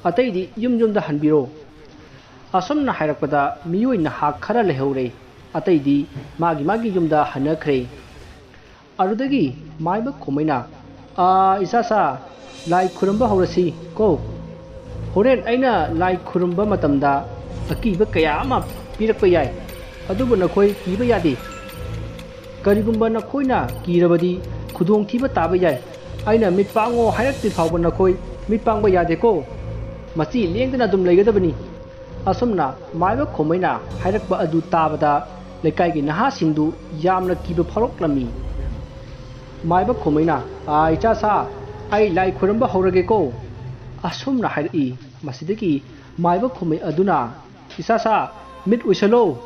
ꯑꯇꯩꯗꯤ ꯌꯨꯝ ꯌꯨꯝꯗ ꯍꯟꯕꯤꯔꯣ꯫" ꯑꯁꯨꯝꯅ ꯍꯥꯏꯔꯛꯄꯗ ꯃꯤꯑꯣꯏ ꯅꯍꯥ ꯈꯔ ꯂꯩꯍꯧꯔꯦ, ꯑꯇꯩꯗꯤ ꯃꯥꯒꯤ ꯃꯥꯒꯤ ꯌꯨꯝꯗ ꯍꯟꯅꯈ꯭ꯔꯦ꯫ ꯑꯗꯨꯗꯒꯤ ꯃꯥꯏꯕ ꯈꯣꯃꯩꯅ, "ꯑꯥ, ꯏꯆꯥꯁꯥ, ꯂꯥꯏ ꯈꯨꯔꯨꯝꯕ ꯍꯧꯔꯁꯤ ꯀꯣ꯫ ꯍꯣꯔꯦꯟ ꯑꯩꯅ ꯂꯥꯏ ꯈꯨꯔꯨꯝꯕ ꯃꯇꯝꯗ ꯑꯀꯤꯕ ꯀꯌꯥ ꯑꯃ ꯄꯤꯔꯛꯄ ꯌꯥꯏ, ꯑꯗꯨꯕꯨ ꯅꯈꯣꯏ ꯀꯤꯕ ꯌꯥꯗꯦ꯫ ꯀꯔꯤꯒꯨꯝꯕ ꯅꯈꯣꯏꯅ ꯀꯤꯔꯕꯗꯤ ꯈꯨꯗꯣꯡꯊꯤꯕ ꯇꯥꯕ ꯌꯥꯏ꯫ ꯑꯩꯅ ꯃꯤꯠ ꯄꯥꯡꯉꯣ ꯍꯥꯏꯔꯛꯇ꯭ꯔꯤ ꯐꯥꯎꯕ ꯅꯈꯣꯏ ꯃꯤꯠ ꯄꯥꯡꯕ ꯌꯥꯗꯦꯀꯣ꯫ ꯃꯁꯤ ꯂꯦꯡꯗꯅ ꯑꯗꯨꯝ ꯂꯩꯒꯗꯕꯅꯤ"꯫ ꯑꯁꯨꯝꯅ ꯃꯥꯏꯕ ꯈꯣꯃꯩꯅ ꯍꯥꯏꯔꯛꯄ ꯑꯗꯨ ꯇꯥꯕꯗ ꯂꯩꯀꯥꯏꯒꯤ ꯅꯍꯥꯁꯤꯡꯗꯨ ꯌꯥꯝꯅ ꯀꯤꯕ ꯐꯥꯎꯔꯛꯂꯝꯃꯤ꯫ ꯃꯥꯏꯕ ꯈꯣꯃꯩꯅ, "ꯑꯥ, ꯏꯆꯥꯁꯥ, ꯑꯩ ꯂꯥꯏ ꯈꯨꯔꯨꯝꯕ ꯍꯧꯔꯒꯦꯀꯣ"꯫ ꯑꯁꯨꯝꯅ ꯍꯥꯏꯔꯛꯏ꯫ ꯃꯁꯤꯗꯒꯤ ꯃꯥꯏꯕ ꯈꯣꯃꯩ ꯑꯗꯨꯅ, "ꯏꯆꯥꯁꯥ, ꯃꯤꯠ ꯎꯏꯁꯜꯂꯣ꯫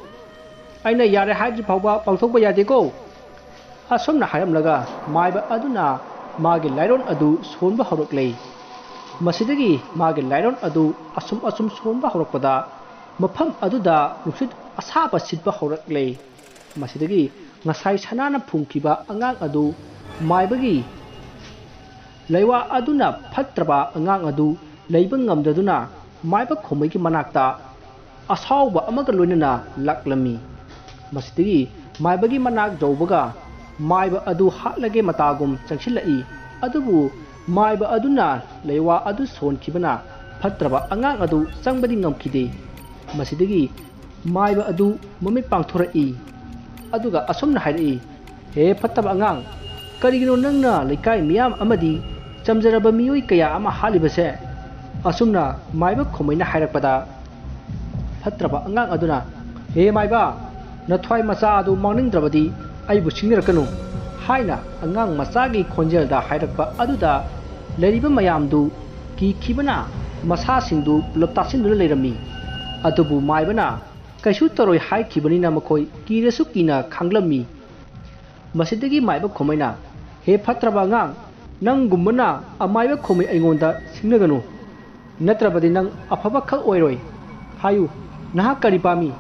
ꯑꯩꯅ ꯌꯥꯔꯦ ꯍꯥꯏꯗ꯭ꯔꯤ ꯐꯥꯎꯕ ꯄꯥꯡꯊꯣꯛꯄ ꯌꯥꯗꯦꯀꯣ"꯫ ꯑꯁꯨꯝꯅ ꯍꯥꯏꯔꯝꯂꯒ ꯃꯥꯏꯕ ꯑꯗꯨꯅ ꯃꯥꯒꯤ ꯂꯥꯏꯔꯣꯟ ꯑꯗꯨ ꯁꯣꯟꯕ ꯍꯧꯔꯛꯂꯦ꯫ ꯃꯁꯤꯗꯒꯤ ꯃꯥꯒꯤ ꯂꯥꯏꯔꯣꯟ ꯑꯗꯨ ꯑꯁꯨꯝ ꯑꯁꯨꯝ ꯁꯣꯟꯕ ꯍꯧꯔꯛꯄꯗ ꯃꯐꯝ ꯑꯗꯨꯗ ꯅꯨꯡꯁꯤꯠ ꯑꯁꯥꯕ ꯁꯤꯠꯄ ꯍꯧꯔꯛꯂꯦ꯫ ꯃꯁꯤꯗꯒꯤ ꯉꯁꯥꯏ ꯁꯅꯥꯅ ꯐꯨꯝꯈꯤꯕ ꯑꯉꯥꯡ ꯑꯗꯨ ꯃꯥꯏꯕꯒꯤ ꯂꯩꯋꯥ ꯑꯗꯨꯅ ꯐꯠꯇ꯭ꯔꯕ ꯑꯉꯥꯡ ꯑꯗꯨ ꯂꯩꯕ ꯉꯝꯗꯗꯨꯅ ꯃꯥꯏꯕ ꯈꯣꯃꯩꯒꯤ ꯃꯅꯥꯛꯇ ꯑꯁꯥꯎꯕ ꯑꯃꯒ ꯂꯣꯏꯅꯅ ꯂꯥꯛꯂꯝꯃꯤ꯫ ꯃꯁꯤꯗꯒꯤ ꯃꯥꯏꯕꯒꯤ ꯃꯅꯥꯛ ꯌꯧꯕꯒ ꯃꯥꯏꯕ ꯑꯗꯨ ꯍꯥꯠꯂꯒꯦ ꯃꯇꯥꯒꯨꯝ ꯆꯪꯁꯤꯜꯂꯛꯏ꯫ ꯑꯗꯨꯕꯨ ꯃꯥꯏꯕ ꯑꯗꯨꯅ ꯂꯩꯋꯥ ꯑꯗꯨ ꯁꯣꯟꯈꯤꯕꯅ ꯐꯠꯇ꯭ꯔꯕ ꯑꯉꯥꯡ ꯑꯗꯨ ꯆꯪꯕꯗꯤ ꯉꯝꯈꯤꯗꯦ꯫ ꯃꯁꯤꯗꯒꯤ ꯃꯥꯏꯕ ꯑꯗꯨ ꯃꯃꯤꯠ ꯄꯥꯡꯊꯣꯔꯛꯏ꯫ ꯑꯗꯨꯒ ꯑꯁꯨꯝꯅ ꯍꯥꯏꯔꯛꯏ, "ꯍꯦ ꯐꯠꯇꯕ ꯑꯉꯥꯡ, ꯀꯔꯤꯒꯤꯅꯣ ꯅꯪꯅ ꯂꯩꯀꯥꯏ ꯃꯤꯌꯥꯝ ꯑꯃꯗꯤ ꯆꯝꯖꯔꯕ ꯃꯤꯑꯣꯏ ꯀꯌꯥ ꯑꯃ ꯍꯥꯠꯂꯤꯕꯁꯦ?" ꯑꯁꯨꯝꯅ ꯃꯥꯏꯕ ꯈꯣꯃꯩꯅ ꯍꯥꯏꯔꯛꯄꯗ, ꯐꯠꯇ꯭ꯔꯕ ꯑꯉꯥꯡ ꯑꯗꯨꯅ, "ꯍꯦ ꯃꯥꯏꯕ, ꯅꯊ꯭ꯋꯥꯏ ꯃꯆꯥ ꯑꯗꯨ ꯃꯥꯡꯅꯤꯡꯗ꯭ꯔꯕꯗꯤ ꯑꯩꯕꯨ ꯁꯤꯡꯅꯔꯛꯀꯅꯨ" ꯍꯥꯏꯅ ꯑꯉꯥꯡ ꯃꯆꯥꯒꯤ ꯈꯣꯟꯖꯦꯜꯗ ꯍꯥꯏꯔꯛꯄ ꯑꯗꯨꯗ ꯂꯩꯔꯤꯕ ꯃꯌꯥꯝꯗꯨ ꯀꯤꯈꯤꯕꯅ ꯃꯁꯥꯁꯤꯡꯗꯨ ꯄꯨꯂꯞ ꯇꯥꯁꯤꯟꯗꯨꯅ ꯂꯩꯔꯝꯃꯤ꯫ ꯑꯗꯨꯕꯨ ꯃꯥꯏꯕꯅ ꯀꯩꯁꯨ ꯇꯧꯔꯣꯏ ꯍꯥꯏꯈꯤꯕꯅꯤꯅ ꯃꯈꯣꯏ ꯀꯤꯔꯁꯨ ꯀꯤꯅ ꯈꯥꯡꯂꯝꯃꯤ꯫ ꯃꯁꯤꯗꯒꯤ ꯃꯥꯏꯕ ꯈꯣꯃꯩꯅ, "ꯍꯦ ꯐꯠꯇ꯭ꯔꯕ ꯑꯉꯥꯡ, ꯅꯪꯒꯨꯝꯕꯅ ꯑꯃꯥꯏꯕ ꯈꯣꯃꯩ ꯑꯩꯉꯣꯟꯗ ꯁꯤꯡꯅꯒꯅꯨ, ꯅꯠꯇ꯭ꯔꯕꯗꯤ ꯅꯪ ꯑꯐꯕ ꯈꯛ ꯑꯣꯏꯔꯣꯏ꯫ ꯍꯥꯏꯌꯨ, ꯅꯍꯥꯛ ꯀꯔꯤ ꯄꯥꯝꯃꯤ?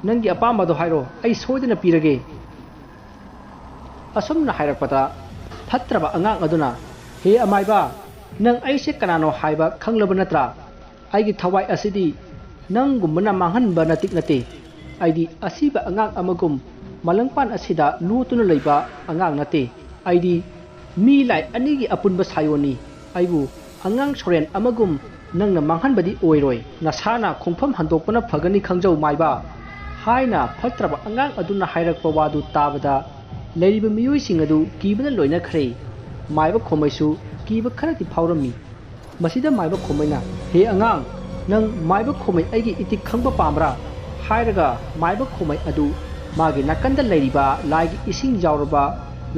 ꯅꯪꯒꯤ ꯑꯄꯥꯝꯕꯗꯣ ꯍꯥꯏꯔꯣ, ꯑꯩ ꯁꯣꯏꯗꯅ ꯄꯤꯔꯒꯦ"꯫ ꯑꯁꯨꯝꯅ ꯍꯥꯏꯔꯛꯄꯗ ꯐꯠꯇ꯭ꯔꯕ ꯑꯉꯥꯡ ꯑꯗꯨꯅ, "ꯍꯦ ꯑꯃꯥꯏꯕ, ꯅꯪ ꯑꯩꯁꯦ ꯀꯅꯥꯅꯣ ꯍꯥꯏꯕ ꯈꯪꯂꯕ ꯅꯠꯇ꯭ꯔꯥ? ꯑꯩꯒꯤ ꯊꯋꯥꯏ ꯑꯁꯤꯗꯤ ꯅꯪꯒꯨꯝꯕꯅ ꯃꯥꯡꯍꯟꯕ ꯅꯇꯤꯛ ꯅꯠꯇꯦ꯫ ꯑꯩꯗꯤ ꯑꯁꯤꯕ ꯑꯉꯥꯡ ꯑꯃꯒꯨꯝ ꯃꯥꯂꯪꯄꯥꯟ ꯑꯁꯤꯗ ꯂꯣꯠꯇꯨꯅ ꯂꯩꯕ ꯑꯉꯥꯡ ꯅꯠꯇꯦ꯫ ꯑꯩꯗꯤ ꯃꯤ ꯂꯥꯏ ꯑꯅꯤꯒꯤ ꯑꯄꯨꯟꯕ ꯁꯥꯌꯣꯟꯅꯤ꯫ ꯑꯩꯕꯨ ꯑꯉꯥꯡ ꯁꯣꯔꯦꯟ ꯑꯃꯒꯨꯝ ꯅꯪꯅ ꯃꯥꯡꯍꯟꯕꯗꯤ ꯑꯣꯏꯔꯣꯏ꯫ ꯅꯁꯥꯅ ꯈꯣꯡꯐꯝ ꯍꯟꯗꯣꯛꯄꯅ ꯐꯒꯅꯤ ꯈꯪꯖꯧ ꯃꯥꯏꯕ" ꯍꯥꯏꯅ ꯐꯠꯇ꯭ꯔꯕ ꯑꯉꯥꯡ ꯑꯗꯨꯅ ꯍꯥꯏꯔꯛꯄ ꯋꯥꯗꯨ ꯇꯥꯕꯗ ꯂꯩꯔꯤꯕ ꯃꯤꯑꯣꯏꯁꯤꯡ ꯑꯗꯨ ꯀꯤꯕꯅ ꯂꯣꯏꯅꯈ꯭ꯔꯦ꯫ ꯃꯥꯏꯕ ꯈꯣꯃꯩꯁꯨ ꯀꯤꯕ ꯈꯔꯗꯤ ꯐꯥꯎꯔꯝꯃꯤ꯫ ꯃꯁꯤꯗ ꯃꯥꯏꯕ ꯈꯣꯃꯩꯅ, "ꯍꯦ ꯑꯉꯥꯡ, ꯅꯪ ꯃꯥꯏꯕ ꯈꯣꯃꯩ ꯑꯩꯒꯤ ꯏꯇꯤꯛ ꯈꯪꯕ ꯄꯥꯝꯕ꯭ꯔꯥ?" ꯍꯥꯏꯔꯒ ꯃꯥꯏꯕ ꯈꯣꯃꯩ ꯑꯗꯨ ꯃꯥꯒꯤ ꯅꯥꯀꯟꯗ ꯂꯩꯔꯤꯕ ꯂꯥꯏꯒꯤ ꯏꯁꯤꯡ ꯌꯥꯎꯔꯕ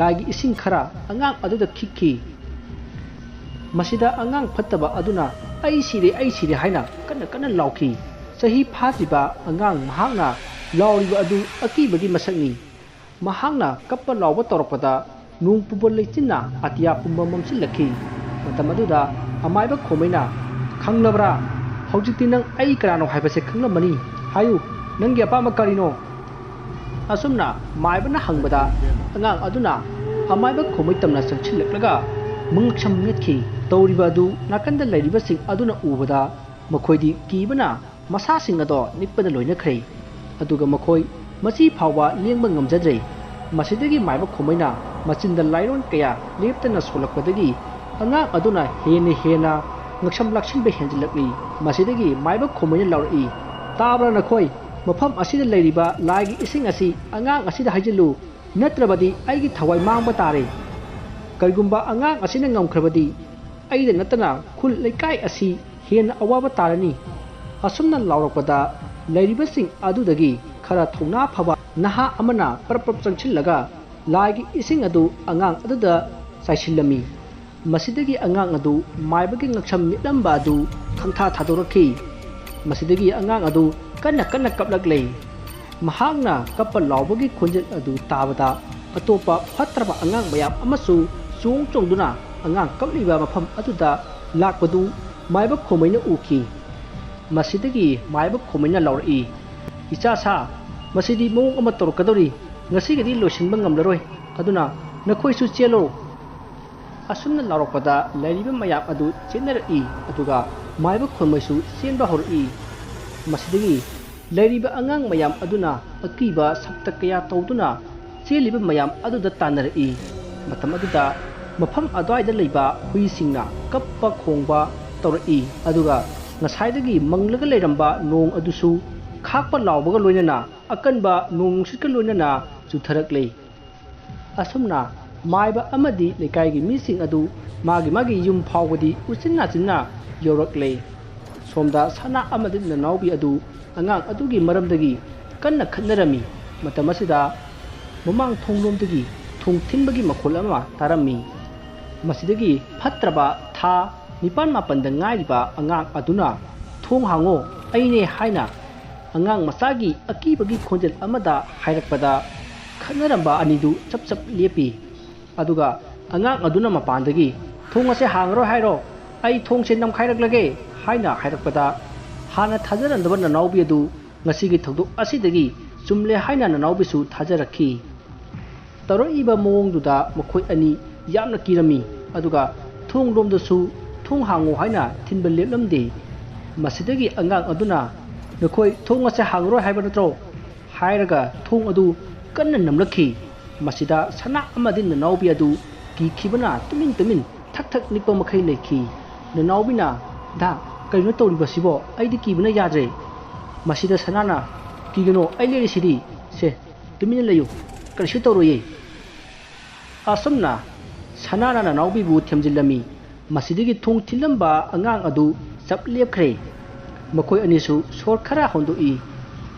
ꯂꯥꯏꯒꯤ ꯏꯁꯤꯡ ꯈꯔ ꯑꯉꯥꯡ ꯑꯗꯨꯗ ꯈꯤꯛꯈꯤ꯫ ꯃꯁꯤꯗ ꯑꯉꯥꯡ ꯐꯠꯇꯕ ꯑꯗꯨꯅ, "ꯑꯩ ꯁꯤꯔꯦ, ꯑꯩ ꯁꯤꯔꯦ" ꯍꯥꯏꯅ ꯀꯟꯅ ꯀꯟꯅ ꯂꯥꯎꯈꯤ꯫ ꯆꯍꯤ ꯐꯥꯗ꯭ꯔꯤꯕ ꯑꯉꯥꯡ ꯃꯍꯥꯛꯅ ꯂꯥꯎꯔꯤꯕ ꯑꯗꯨ ꯑꯀꯤꯕꯒꯤ ꯃꯁꯛꯅꯤ꯫ ꯃꯍꯥꯛꯅ ꯀꯞꯄ ꯂꯥꯎꯕ ꯇꯧꯔꯛꯄꯗ ꯅꯣꯡ ꯄꯨꯕ ꯂꯩꯆꯤꯟꯅ ꯑꯇꯤꯌꯥ ꯄꯨꯝꯕ ꯃꯝꯁꯤꯜꯂꯛꯈꯤ꯫ ꯃꯇꯝ ꯑꯗꯨꯗ ꯑꯃꯥꯏꯕ ꯈꯣꯃꯩꯅ, "ꯈꯪꯂꯕ꯭ꯔꯥ? ꯍꯧꯖꯤꯛꯇꯤ ꯅꯪ ꯑꯩ ꯀꯅꯥꯅꯣ ꯍꯥꯏꯕꯁꯦ ꯈꯪꯂꯝꯃꯅꯤ꯫ ꯍꯥꯏꯌꯨ, ꯅꯪꯒꯤ ꯑꯄꯥꯝꯕ ꯀꯔꯤꯅꯣ?" ꯑꯁꯨꯝꯅ ꯃꯥꯏꯕꯅ ꯍꯪꯕꯗ ꯑꯉꯥꯡ ꯑꯗꯨꯅ ꯑꯃꯥꯏꯕ ꯈꯣꯃꯩ ꯇꯝꯅ ꯆꯪꯁꯤꯜꯂꯛꯂꯒ ꯃꯉꯛꯁꯝ ꯃꯦꯠꯈꯤ꯫ ꯇꯧꯔꯤꯕ ꯑꯗꯨ ꯅꯥꯀꯟꯗ ꯂꯩꯔꯤꯕꯁꯤꯡ ꯑꯗꯨꯅ ꯎꯕꯗ ꯃꯈꯣꯏꯗꯤ ꯀꯤꯕꯅ ꯃꯁꯥꯁꯤꯡ ꯑꯗꯣ ꯅꯤꯛꯄꯅ ꯂꯣꯏꯅꯈ꯭ꯔꯦ꯫ ꯑꯗꯨꯒ ꯃꯈꯣꯏ ꯃꯆꯤ ꯐꯥꯎꯕ ꯂꯦꯡꯕ ꯉꯝꯖꯗ꯭ꯔꯦ꯫ ꯃꯁꯤꯗꯒꯤ ꯃꯥꯏꯕ ꯈꯣꯃꯩꯅ ꯃꯆꯤꯟꯗ ꯂꯥꯏꯔꯣꯟ ꯀꯌꯥ ꯂꯦꯞꯇꯅ ꯁꯣꯜꯂꯛꯄꯗꯒꯤ ꯑꯉꯥꯡ ꯑꯗꯨꯅ ꯍꯦꯟꯅ ꯍꯦꯟꯅ ꯉꯛꯁꯝ ꯂꯥꯛꯁꯤꯟꯕ ꯍꯦꯟꯖꯤꯜꯂꯛꯂꯤ꯫ ꯃꯁꯤꯗꯒꯤ ꯃꯥꯏꯕ ꯈꯣꯃꯩꯅ ꯂꯥꯎꯔꯛꯏ, "ꯇꯥꯕ꯭ꯔꯥ ꯅꯈꯣꯏ? ꯃꯐꯝ ꯑꯁꯤꯗ ꯂꯩꯔꯤꯕ ꯂꯥꯏꯒꯤ ꯏꯁꯤꯡ ꯑꯁꯤ ꯑꯉꯥꯡ ꯑꯁꯤꯗ ꯍꯩꯖꯤꯜꯂꯨ, ꯅꯠꯇ꯭ꯔꯕꯗꯤ ꯑꯩꯒꯤ ꯊꯋꯥꯏ ꯃꯥꯡꯕ ꯇꯥꯔꯦ꯫ ꯀꯔꯤꯒꯨꯝꯕ ꯑꯉꯥꯡ ꯑꯁꯤꯅ ꯉꯝꯈ꯭ꯔꯕꯗꯤ ꯑꯩꯗ ꯅꯠꯇꯅ ꯈꯨꯜ ꯂꯩꯀꯥꯏ ꯑꯁꯤ ꯍꯦꯟꯅ ꯑꯋꯥꯕ ꯇꯥꯔꯅꯤ꯫" ꯑꯁꯨꯝꯅ ꯂꯥꯎꯔꯛꯄꯗ ꯂꯩꯔꯤꯕꯁꯤꯡ ꯑꯗꯨꯗꯒꯤ ꯈꯔ ꯊꯧꯅꯥ ꯐꯕ ꯅꯍꯥ ꯑꯃꯅ ꯄ꯭ꯔꯞ ꯄ꯭ꯔꯞ ꯆꯪꯁꯤꯜꯂꯒ ꯂꯥꯏꯒꯤ ꯏꯁꯤꯡ ꯑꯗꯨ ꯑꯉꯥꯡ ꯑꯗꯨꯗ ꯆꯥꯏꯁꯤꯜꯂꯝꯃꯤ꯫ ꯃꯁꯤꯗꯒꯤ ꯑꯉꯥꯡ ꯑꯗꯨ ꯃꯥꯏꯕꯒꯤ ꯉꯛꯁꯝ ꯃꯤꯠꯂꯝꯕ ꯑꯗꯨ ꯈꯪꯊꯥ ꯊꯥꯗꯣꯔꯛꯈꯤ꯫ ꯃꯁꯤꯗꯒꯤ ꯑꯉꯥꯡ ꯑꯗꯨ ꯀꯟꯅ ꯀꯟꯅ ꯀꯞꯂꯛꯂꯦ꯫ ꯃꯍꯥꯛꯅ ꯀꯞꯄ ꯂꯥꯎꯕꯒꯤ ꯈꯣꯟꯖꯦꯜ ꯑꯗꯨ ꯇꯥꯕꯗ ꯑꯇꯣꯞꯄ ꯐꯠꯇ꯭ꯔꯕ ꯑꯉꯥꯡ ꯃꯌꯥꯝ ꯑꯃꯁꯨ ꯆꯣꯡ ꯆꯣꯡꯗꯨꯅ ꯑꯉꯥꯡ ꯀꯞꯂꯤꯕ ꯃꯐꯝ ꯑꯗꯨꯗ ꯂꯥꯛꯄꯗꯨ ꯃꯥꯏꯕ ꯈꯣꯃꯩꯅ ꯎꯈꯤ꯫ ꯃꯁꯤꯗꯒꯤ ꯃꯥꯏꯕ ꯈꯣꯃꯩꯅ ꯂꯥꯎꯔꯛꯏ, "ꯏꯆꯥ ꯁꯥ, ꯃꯁꯤꯗꯤ ꯃꯑꯣꯡ ꯑꯃ ꯇꯧꯔꯛꯀꯗꯧꯔꯤ꯫ ꯉꯁꯤꯒꯤꯗꯤ ꯂꯣꯏꯁꯤꯟꯕ ꯉꯝꯂꯔꯣꯏ꯫ ꯑꯗꯨꯅ ꯅꯈꯣꯏꯁꯨ ꯆꯦꯜꯂꯣ꯫" ꯑꯁꯨꯝꯅ ꯂꯥꯎꯔꯛꯄꯗ ꯂꯩꯔꯤꯕ ꯃꯌꯥꯝ ꯑꯗꯨ ꯆꯦꯟꯅꯔꯛꯏ, ꯑꯗꯨꯒ ꯃꯥꯏꯕ ꯈꯣꯃꯩꯁꯨ ꯆꯦꯟꯕ ꯍꯧꯔꯛꯏ꯫ ꯃꯁꯤꯗꯒꯤ ꯂꯩꯔꯤꯕ ꯑꯉꯥꯡ ꯃꯌꯥꯝ ꯑꯗꯨꯅ ꯑꯀꯤꯕ ꯁꯞꯇ ꯀꯌꯥ ꯇꯧꯗꯨꯅ ꯆꯦꯜꯂꯤꯕ ꯃꯌꯥꯝ ꯑꯗꯨꯗ ꯇꯥꯟꯅꯔꯛꯏ꯫ ꯃꯇꯝ ꯑꯗꯨꯗ ꯃꯐꯝ ꯑꯗꯨꯋꯥꯏꯗ ꯂꯩꯕ ꯍꯨꯏꯁꯤꯡꯅ ꯀꯞꯄ ꯈꯣꯡꯕ ꯇꯧꯔꯛꯏ, ꯑꯗꯨꯒ ꯉꯁꯥꯏꯗꯒꯤ ꯃꯪꯂꯒ ꯂꯩꯔꯝꯕ ꯅꯣꯡ ꯑꯗꯨꯁꯨ ꯈꯥꯛꯄ ꯂꯥꯎꯕꯒ ꯂꯣꯏꯅꯅ ꯑꯀꯟꯕ ꯅꯣꯡ ꯅꯨꯡꯁꯤꯠꯀ ꯂꯣꯏꯅꯅ ꯆꯨꯊꯔꯛꯂꯦ꯫ ꯑꯁꯨꯝꯅ ꯃꯥꯏꯕ ꯑꯃꯗꯤ ꯂꯩꯀꯥꯏꯒꯤ ꯃꯤꯁꯤꯡ ꯑꯗꯨ ꯃꯥꯒꯤ ꯃꯥꯒꯤ ꯌꯨꯝ ꯐꯥꯎꯕꯗꯤ ꯎꯆꯤꯟ ꯅꯥꯆꯤꯟꯅ ꯌꯧꯔꯛꯂꯦ꯫ ꯁꯣꯝꯗ ꯁꯅꯥ ꯑꯃꯗꯤ ꯅꯅꯥꯎꯕꯤ ꯑꯗꯨ ꯑꯉꯥꯡ ꯑꯗꯨꯒꯤ ꯃꯔꯝꯗꯒꯤ ꯀꯟꯅ ꯈꯠꯅꯔꯝꯃꯤ꯫ ꯃꯇꯝ ꯑꯁꯤꯗ ꯃꯃꯥꯡ ꯊꯣꯡꯂꯣꯝꯗꯒꯤ ꯊꯣꯡ ꯊꯤꯟꯕꯒꯤ ꯃꯈꯣꯜ ꯑꯃ ꯇꯥꯔꯝꯃꯤ꯫ ꯃꯁꯤꯗꯒꯤ ꯐꯠꯇ꯭ꯔꯕ ꯊꯥ ꯅꯤꯄꯥꯟ ꯃꯥꯄꯟꯗ ꯉꯥꯏꯔꯤꯕ ꯑꯉꯥꯡ ꯑꯗꯨꯅ "ꯊꯣꯡ ꯍꯥꯡꯉꯣ, ꯑꯩꯅꯦ" ꯍꯥꯏꯅ ꯑꯉꯥꯡ ꯃꯆꯥꯒꯤ ꯑꯀꯤꯕꯒꯤ ꯈꯣꯟꯖꯦꯜ ꯑꯃꯗ ꯍꯥꯏꯔꯛꯄꯗ, ꯈꯠꯅꯔꯝꯕ ꯑꯅꯤꯗꯨ ꯆꯞ ꯆꯞ ꯂꯦꯞꯄꯤ꯫ ꯑꯗꯨꯒ ꯑꯉꯥꯡ ꯑꯗꯨꯅ ꯃꯄꯥꯟꯗꯒꯤ "ꯊꯣꯡ ꯑꯁꯦ ꯍꯥꯡꯉꯔꯣꯏ ꯍꯥꯏꯔꯣ? ꯑꯩ ꯊꯣꯡꯁꯦ ꯅꯝꯈꯥꯏꯔꯛꯂꯒꯦ" ꯍꯥꯏꯅ ꯍꯥꯏꯔꯛꯄꯗ, ꯍꯥꯟꯅ ꯊꯥꯖꯔꯝꯗꯕ ꯅꯅꯥꯎꯕꯤ ꯑꯗꯨ ꯉꯁꯤꯒꯤ ꯊꯧꯗꯣꯛ ꯑꯁꯤꯗꯒꯤ ꯆꯨꯝꯂꯦ ꯍꯥꯏꯅ ꯅꯅꯥꯎꯕꯤꯁꯨ ꯊꯥꯖꯔꯛꯈꯤ꯫ ꯇꯧꯔꯛꯏꯕ ꯃꯑꯣꯡꯗꯨꯗ ꯃꯈꯣꯏ ꯑꯅꯤ ꯌꯥꯝꯅ ꯀꯤꯔꯝꯃꯤ꯫ ꯑꯗꯨꯒ ꯊꯣꯡ ꯂꯣꯝꯗꯁꯨ "ꯊꯣꯡ ꯍꯥꯡꯉꯨ" ꯍꯥꯏꯅ ꯊꯤꯟꯕ ꯂꯦꯞꯂꯝꯗꯦ꯫ ꯃꯁꯤꯗꯒꯤ ꯑꯉꯥꯡ ꯑꯗꯨꯅ "ꯅꯈꯣꯏ ꯊꯣꯡ ꯑꯁꯦ ꯍꯥꯡꯉꯔꯣꯏ ꯍꯥꯏꯕ ꯅꯠꯇ꯭ꯔꯣ?" ꯍꯥꯏꯔꯒ ꯊꯣꯡ ꯑꯗꯨ ꯀꯟꯅ ꯅꯝꯂꯛꯈꯤ꯫ ꯃꯁꯤꯗ ꯁꯅꯥ ꯑꯃꯗꯤ ꯅꯅꯥꯎꯕꯤ ꯑꯗꯨ ꯀꯤꯈꯤꯕꯅ ꯇꯨꯃꯤꯟ ꯇꯨꯃꯤꯟ ꯊꯛ ꯊꯛ ꯅꯤꯛꯄ ꯃꯈꯩ ꯂꯩꯈꯤ꯫ ꯅꯅꯥꯎꯕꯤꯅ, "ꯗꯥ, ꯀꯔꯤꯅꯣ ꯇꯧꯔꯤꯕꯁꯤꯕꯣ? ꯑꯩꯗꯤ ꯀꯤꯕꯅ ꯌꯥꯗ꯭ꯔꯦ!" ꯃꯁꯤꯗ ꯁꯅꯥꯅ, "ꯀꯤꯒꯅꯣ, ꯑꯩ ꯂꯩꯔꯤꯁꯤꯗꯤ꯫ ꯁꯦ, ꯇꯨꯃꯤꯟꯅ ꯂꯩꯌꯨ, ꯀꯔꯤꯁꯨ ꯇꯧꯔꯣꯏꯌꯦ꯫" ꯑꯁꯨꯝꯅ ꯁꯅꯥꯅ ꯅꯅꯥꯎꯕꯤꯕꯨ ꯊꯦꯝꯖꯤꯜꯂꯝꯃꯤ꯫ ꯃꯁꯤꯗꯒꯤ ꯊꯣꯡ ꯊꯤꯜꯂꯝꯕ ꯑꯉꯥꯡ ꯑꯗꯨ ꯆꯞ ꯂꯦꯞꯈ꯭ꯔꯦ꯫ ꯃꯈꯣꯏ ꯑꯅꯤꯁꯨ ꯁꯣꯔ ꯈꯔ ꯍꯣꯟꯗꯣꯛꯏ꯫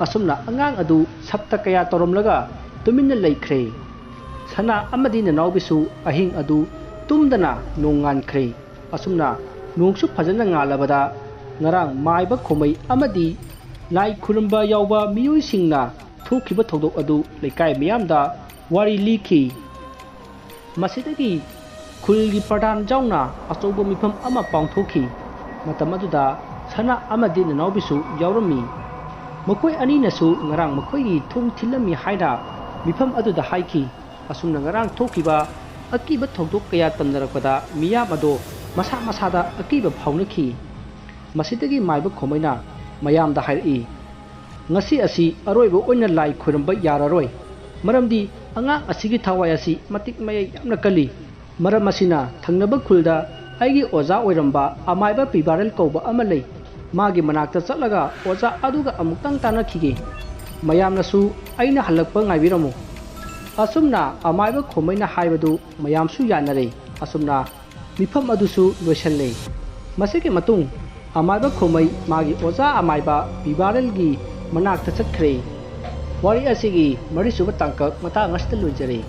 ꯑꯁꯨꯝꯅ ꯑꯉꯥꯡ ꯑꯗꯨ ꯁꯞꯇ ꯀꯌꯥ ꯇꯧꯔꯝꯂꯒ ꯇꯨꯃꯤꯟꯅ ꯂꯩꯈ꯭ꯔꯦ꯫ ꯁꯅꯥ ꯑꯃꯗꯤ ꯅꯅꯥꯎꯕꯤꯁꯨ ꯑꯍꯤꯡ ꯑꯗꯨ ꯇꯨꯝꯗꯅ ꯅꯣꯡ ꯉꯥꯟꯈ꯭ꯔꯦ꯫ ꯑꯁꯨꯝꯅ ꯅꯣꯡꯁꯨ ꯐꯖꯅ ꯉꯥꯜꯂꯕꯗ, ꯉꯔꯥꯡ ꯃꯥꯏꯕ ꯈꯣꯃꯩ ꯑꯃꯗꯤ ꯂꯥꯏ ꯈꯨꯔꯨꯝꯕ ꯌꯥꯎꯕ ꯃꯤꯑꯣꯏꯁꯤꯡꯅ ꯊꯣꯛꯈꯤꯕ ꯊꯧꯗꯣꯛ ꯑꯗꯨ ꯂꯩꯀꯥꯏ ꯃꯤꯌꯥꯝꯗ ꯋꯥꯔꯤ ꯂꯤꯈꯤ꯫ ꯃꯁꯤꯗꯒꯤ ꯈꯨꯜꯒꯤ ꯄ꯭ꯔꯙꯥꯟ ꯌꯥꯎꯅ ꯑꯆꯧꯕ ꯃꯤꯐꯝ ꯑꯃ ꯄꯥꯡꯊꯣꯛꯈꯤ꯫ ꯃꯇꯝ ꯑꯗꯨꯗ ꯁꯅꯥ ꯑꯃꯗꯤ ꯅꯅꯥꯎꯕꯤꯁꯨ ꯌꯥꯎꯔꯝꯃꯤ꯫ ꯃꯈꯣꯏ ꯑꯅꯤꯅꯁꯨ ꯉꯔꯥꯡ ꯃꯈꯣꯏꯒꯤ ꯊꯣꯡ ꯊꯤꯜꯂꯝꯃꯤ ꯍꯥꯏꯅ ꯃꯤꯐꯝ ꯑꯗꯨꯗ ꯍꯥꯏꯈꯤ꯫ ꯑꯁꯨꯝꯅ ꯉꯔꯥꯡ ꯊꯣꯛꯈꯤꯕ ꯑꯀꯤꯕ ꯊꯧꯗꯣꯛ ꯀꯌꯥ ꯇꯝꯅꯔꯛꯄꯗ ꯃꯤꯌꯥꯝ ꯑꯗꯣ ꯃꯁꯥ ꯃꯁꯥꯗ ꯑꯀꯤꯕ ꯐꯥꯎꯅꯈꯤ꯫ ꯃꯁꯤꯗꯒꯤ ꯃꯥꯏꯕ ꯈꯣꯃꯩꯅ ꯃꯌꯥꯝꯗ ꯍꯥꯏꯔꯛꯏ, ꯉꯁꯤ ꯑꯁꯤ ꯑꯔꯣꯏꯕ ꯑꯣꯏꯅ ꯂꯥꯏ ꯈꯣꯏꯔꯝꯕ ꯌꯥꯔꯔꯣꯏ, ꯃꯔꯝꯗꯤ ꯑꯉꯥꯡ ꯑꯁꯤꯒꯤ ꯊꯋꯥꯏ ꯑꯁꯤ ꯃꯇꯤꯛ ꯃꯌꯥꯏ ꯌꯥꯝꯅ ꯀꯜꯂꯤ꯫ ꯃꯔꯝ ꯑꯁꯤꯅ ꯊꯪꯅꯕ ꯈꯨꯜꯗ ꯑꯩꯒꯤ ꯑꯣꯖꯥ ꯑꯣꯏꯔꯝꯕ ꯑꯃꯥꯏꯕ ꯄꯤꯕꯥꯔꯦꯜ ꯀꯧꯕ ꯑꯃ ꯂꯩ꯫ ꯃꯥꯒꯤ ꯃꯅꯥꯛꯇ ꯆꯠꯂꯒ ꯑꯣꯖꯥ ꯑꯗꯨꯒ ꯑꯃꯨꯛꯇꯪ ꯇꯥꯟꯅꯈꯤꯒꯦ꯫ ꯃꯌꯥꯝꯅꯁꯨ ꯑꯩꯅ ꯍꯜꯂꯛꯄ ꯉꯥꯏꯕꯤꯔꯝꯃꯨ꯫ ꯑꯁꯨꯝꯅ ꯑꯃꯥꯏꯕ ꯈꯣꯃꯩꯅ ꯍꯥꯏꯕꯗꯨ ꯃꯌꯥꯝꯁꯨ ꯌꯥꯅꯔꯦ꯫ ꯑꯁꯨꯝꯅ ꯃꯤꯐꯝ ꯑꯗꯨꯁꯨ ꯂꯣꯏꯁꯤꯜꯂꯦ꯫ ꯃꯁꯤꯒꯤ ꯃꯇꯨꯡ ꯑꯃꯥꯏꯕ ꯈꯣꯃꯩ ꯃꯥꯒꯤ ꯑꯣꯖꯥ ꯑꯃꯥꯏꯕ ꯄꯤꯕꯥꯔꯦꯜꯒꯤ ꯃꯅꯥꯛꯇ ꯆꯠꯈ꯭ꯔꯦ꯫ ꯋꯥꯔꯤ ꯑꯁꯤꯒꯤ ꯃꯔꯤꯁꯨꯕ ꯇꯥꯡꯀꯛ ꯃꯇꯥꯡ ꯑꯁꯤꯗ ꯂꯣꯏꯖꯔꯦ꯫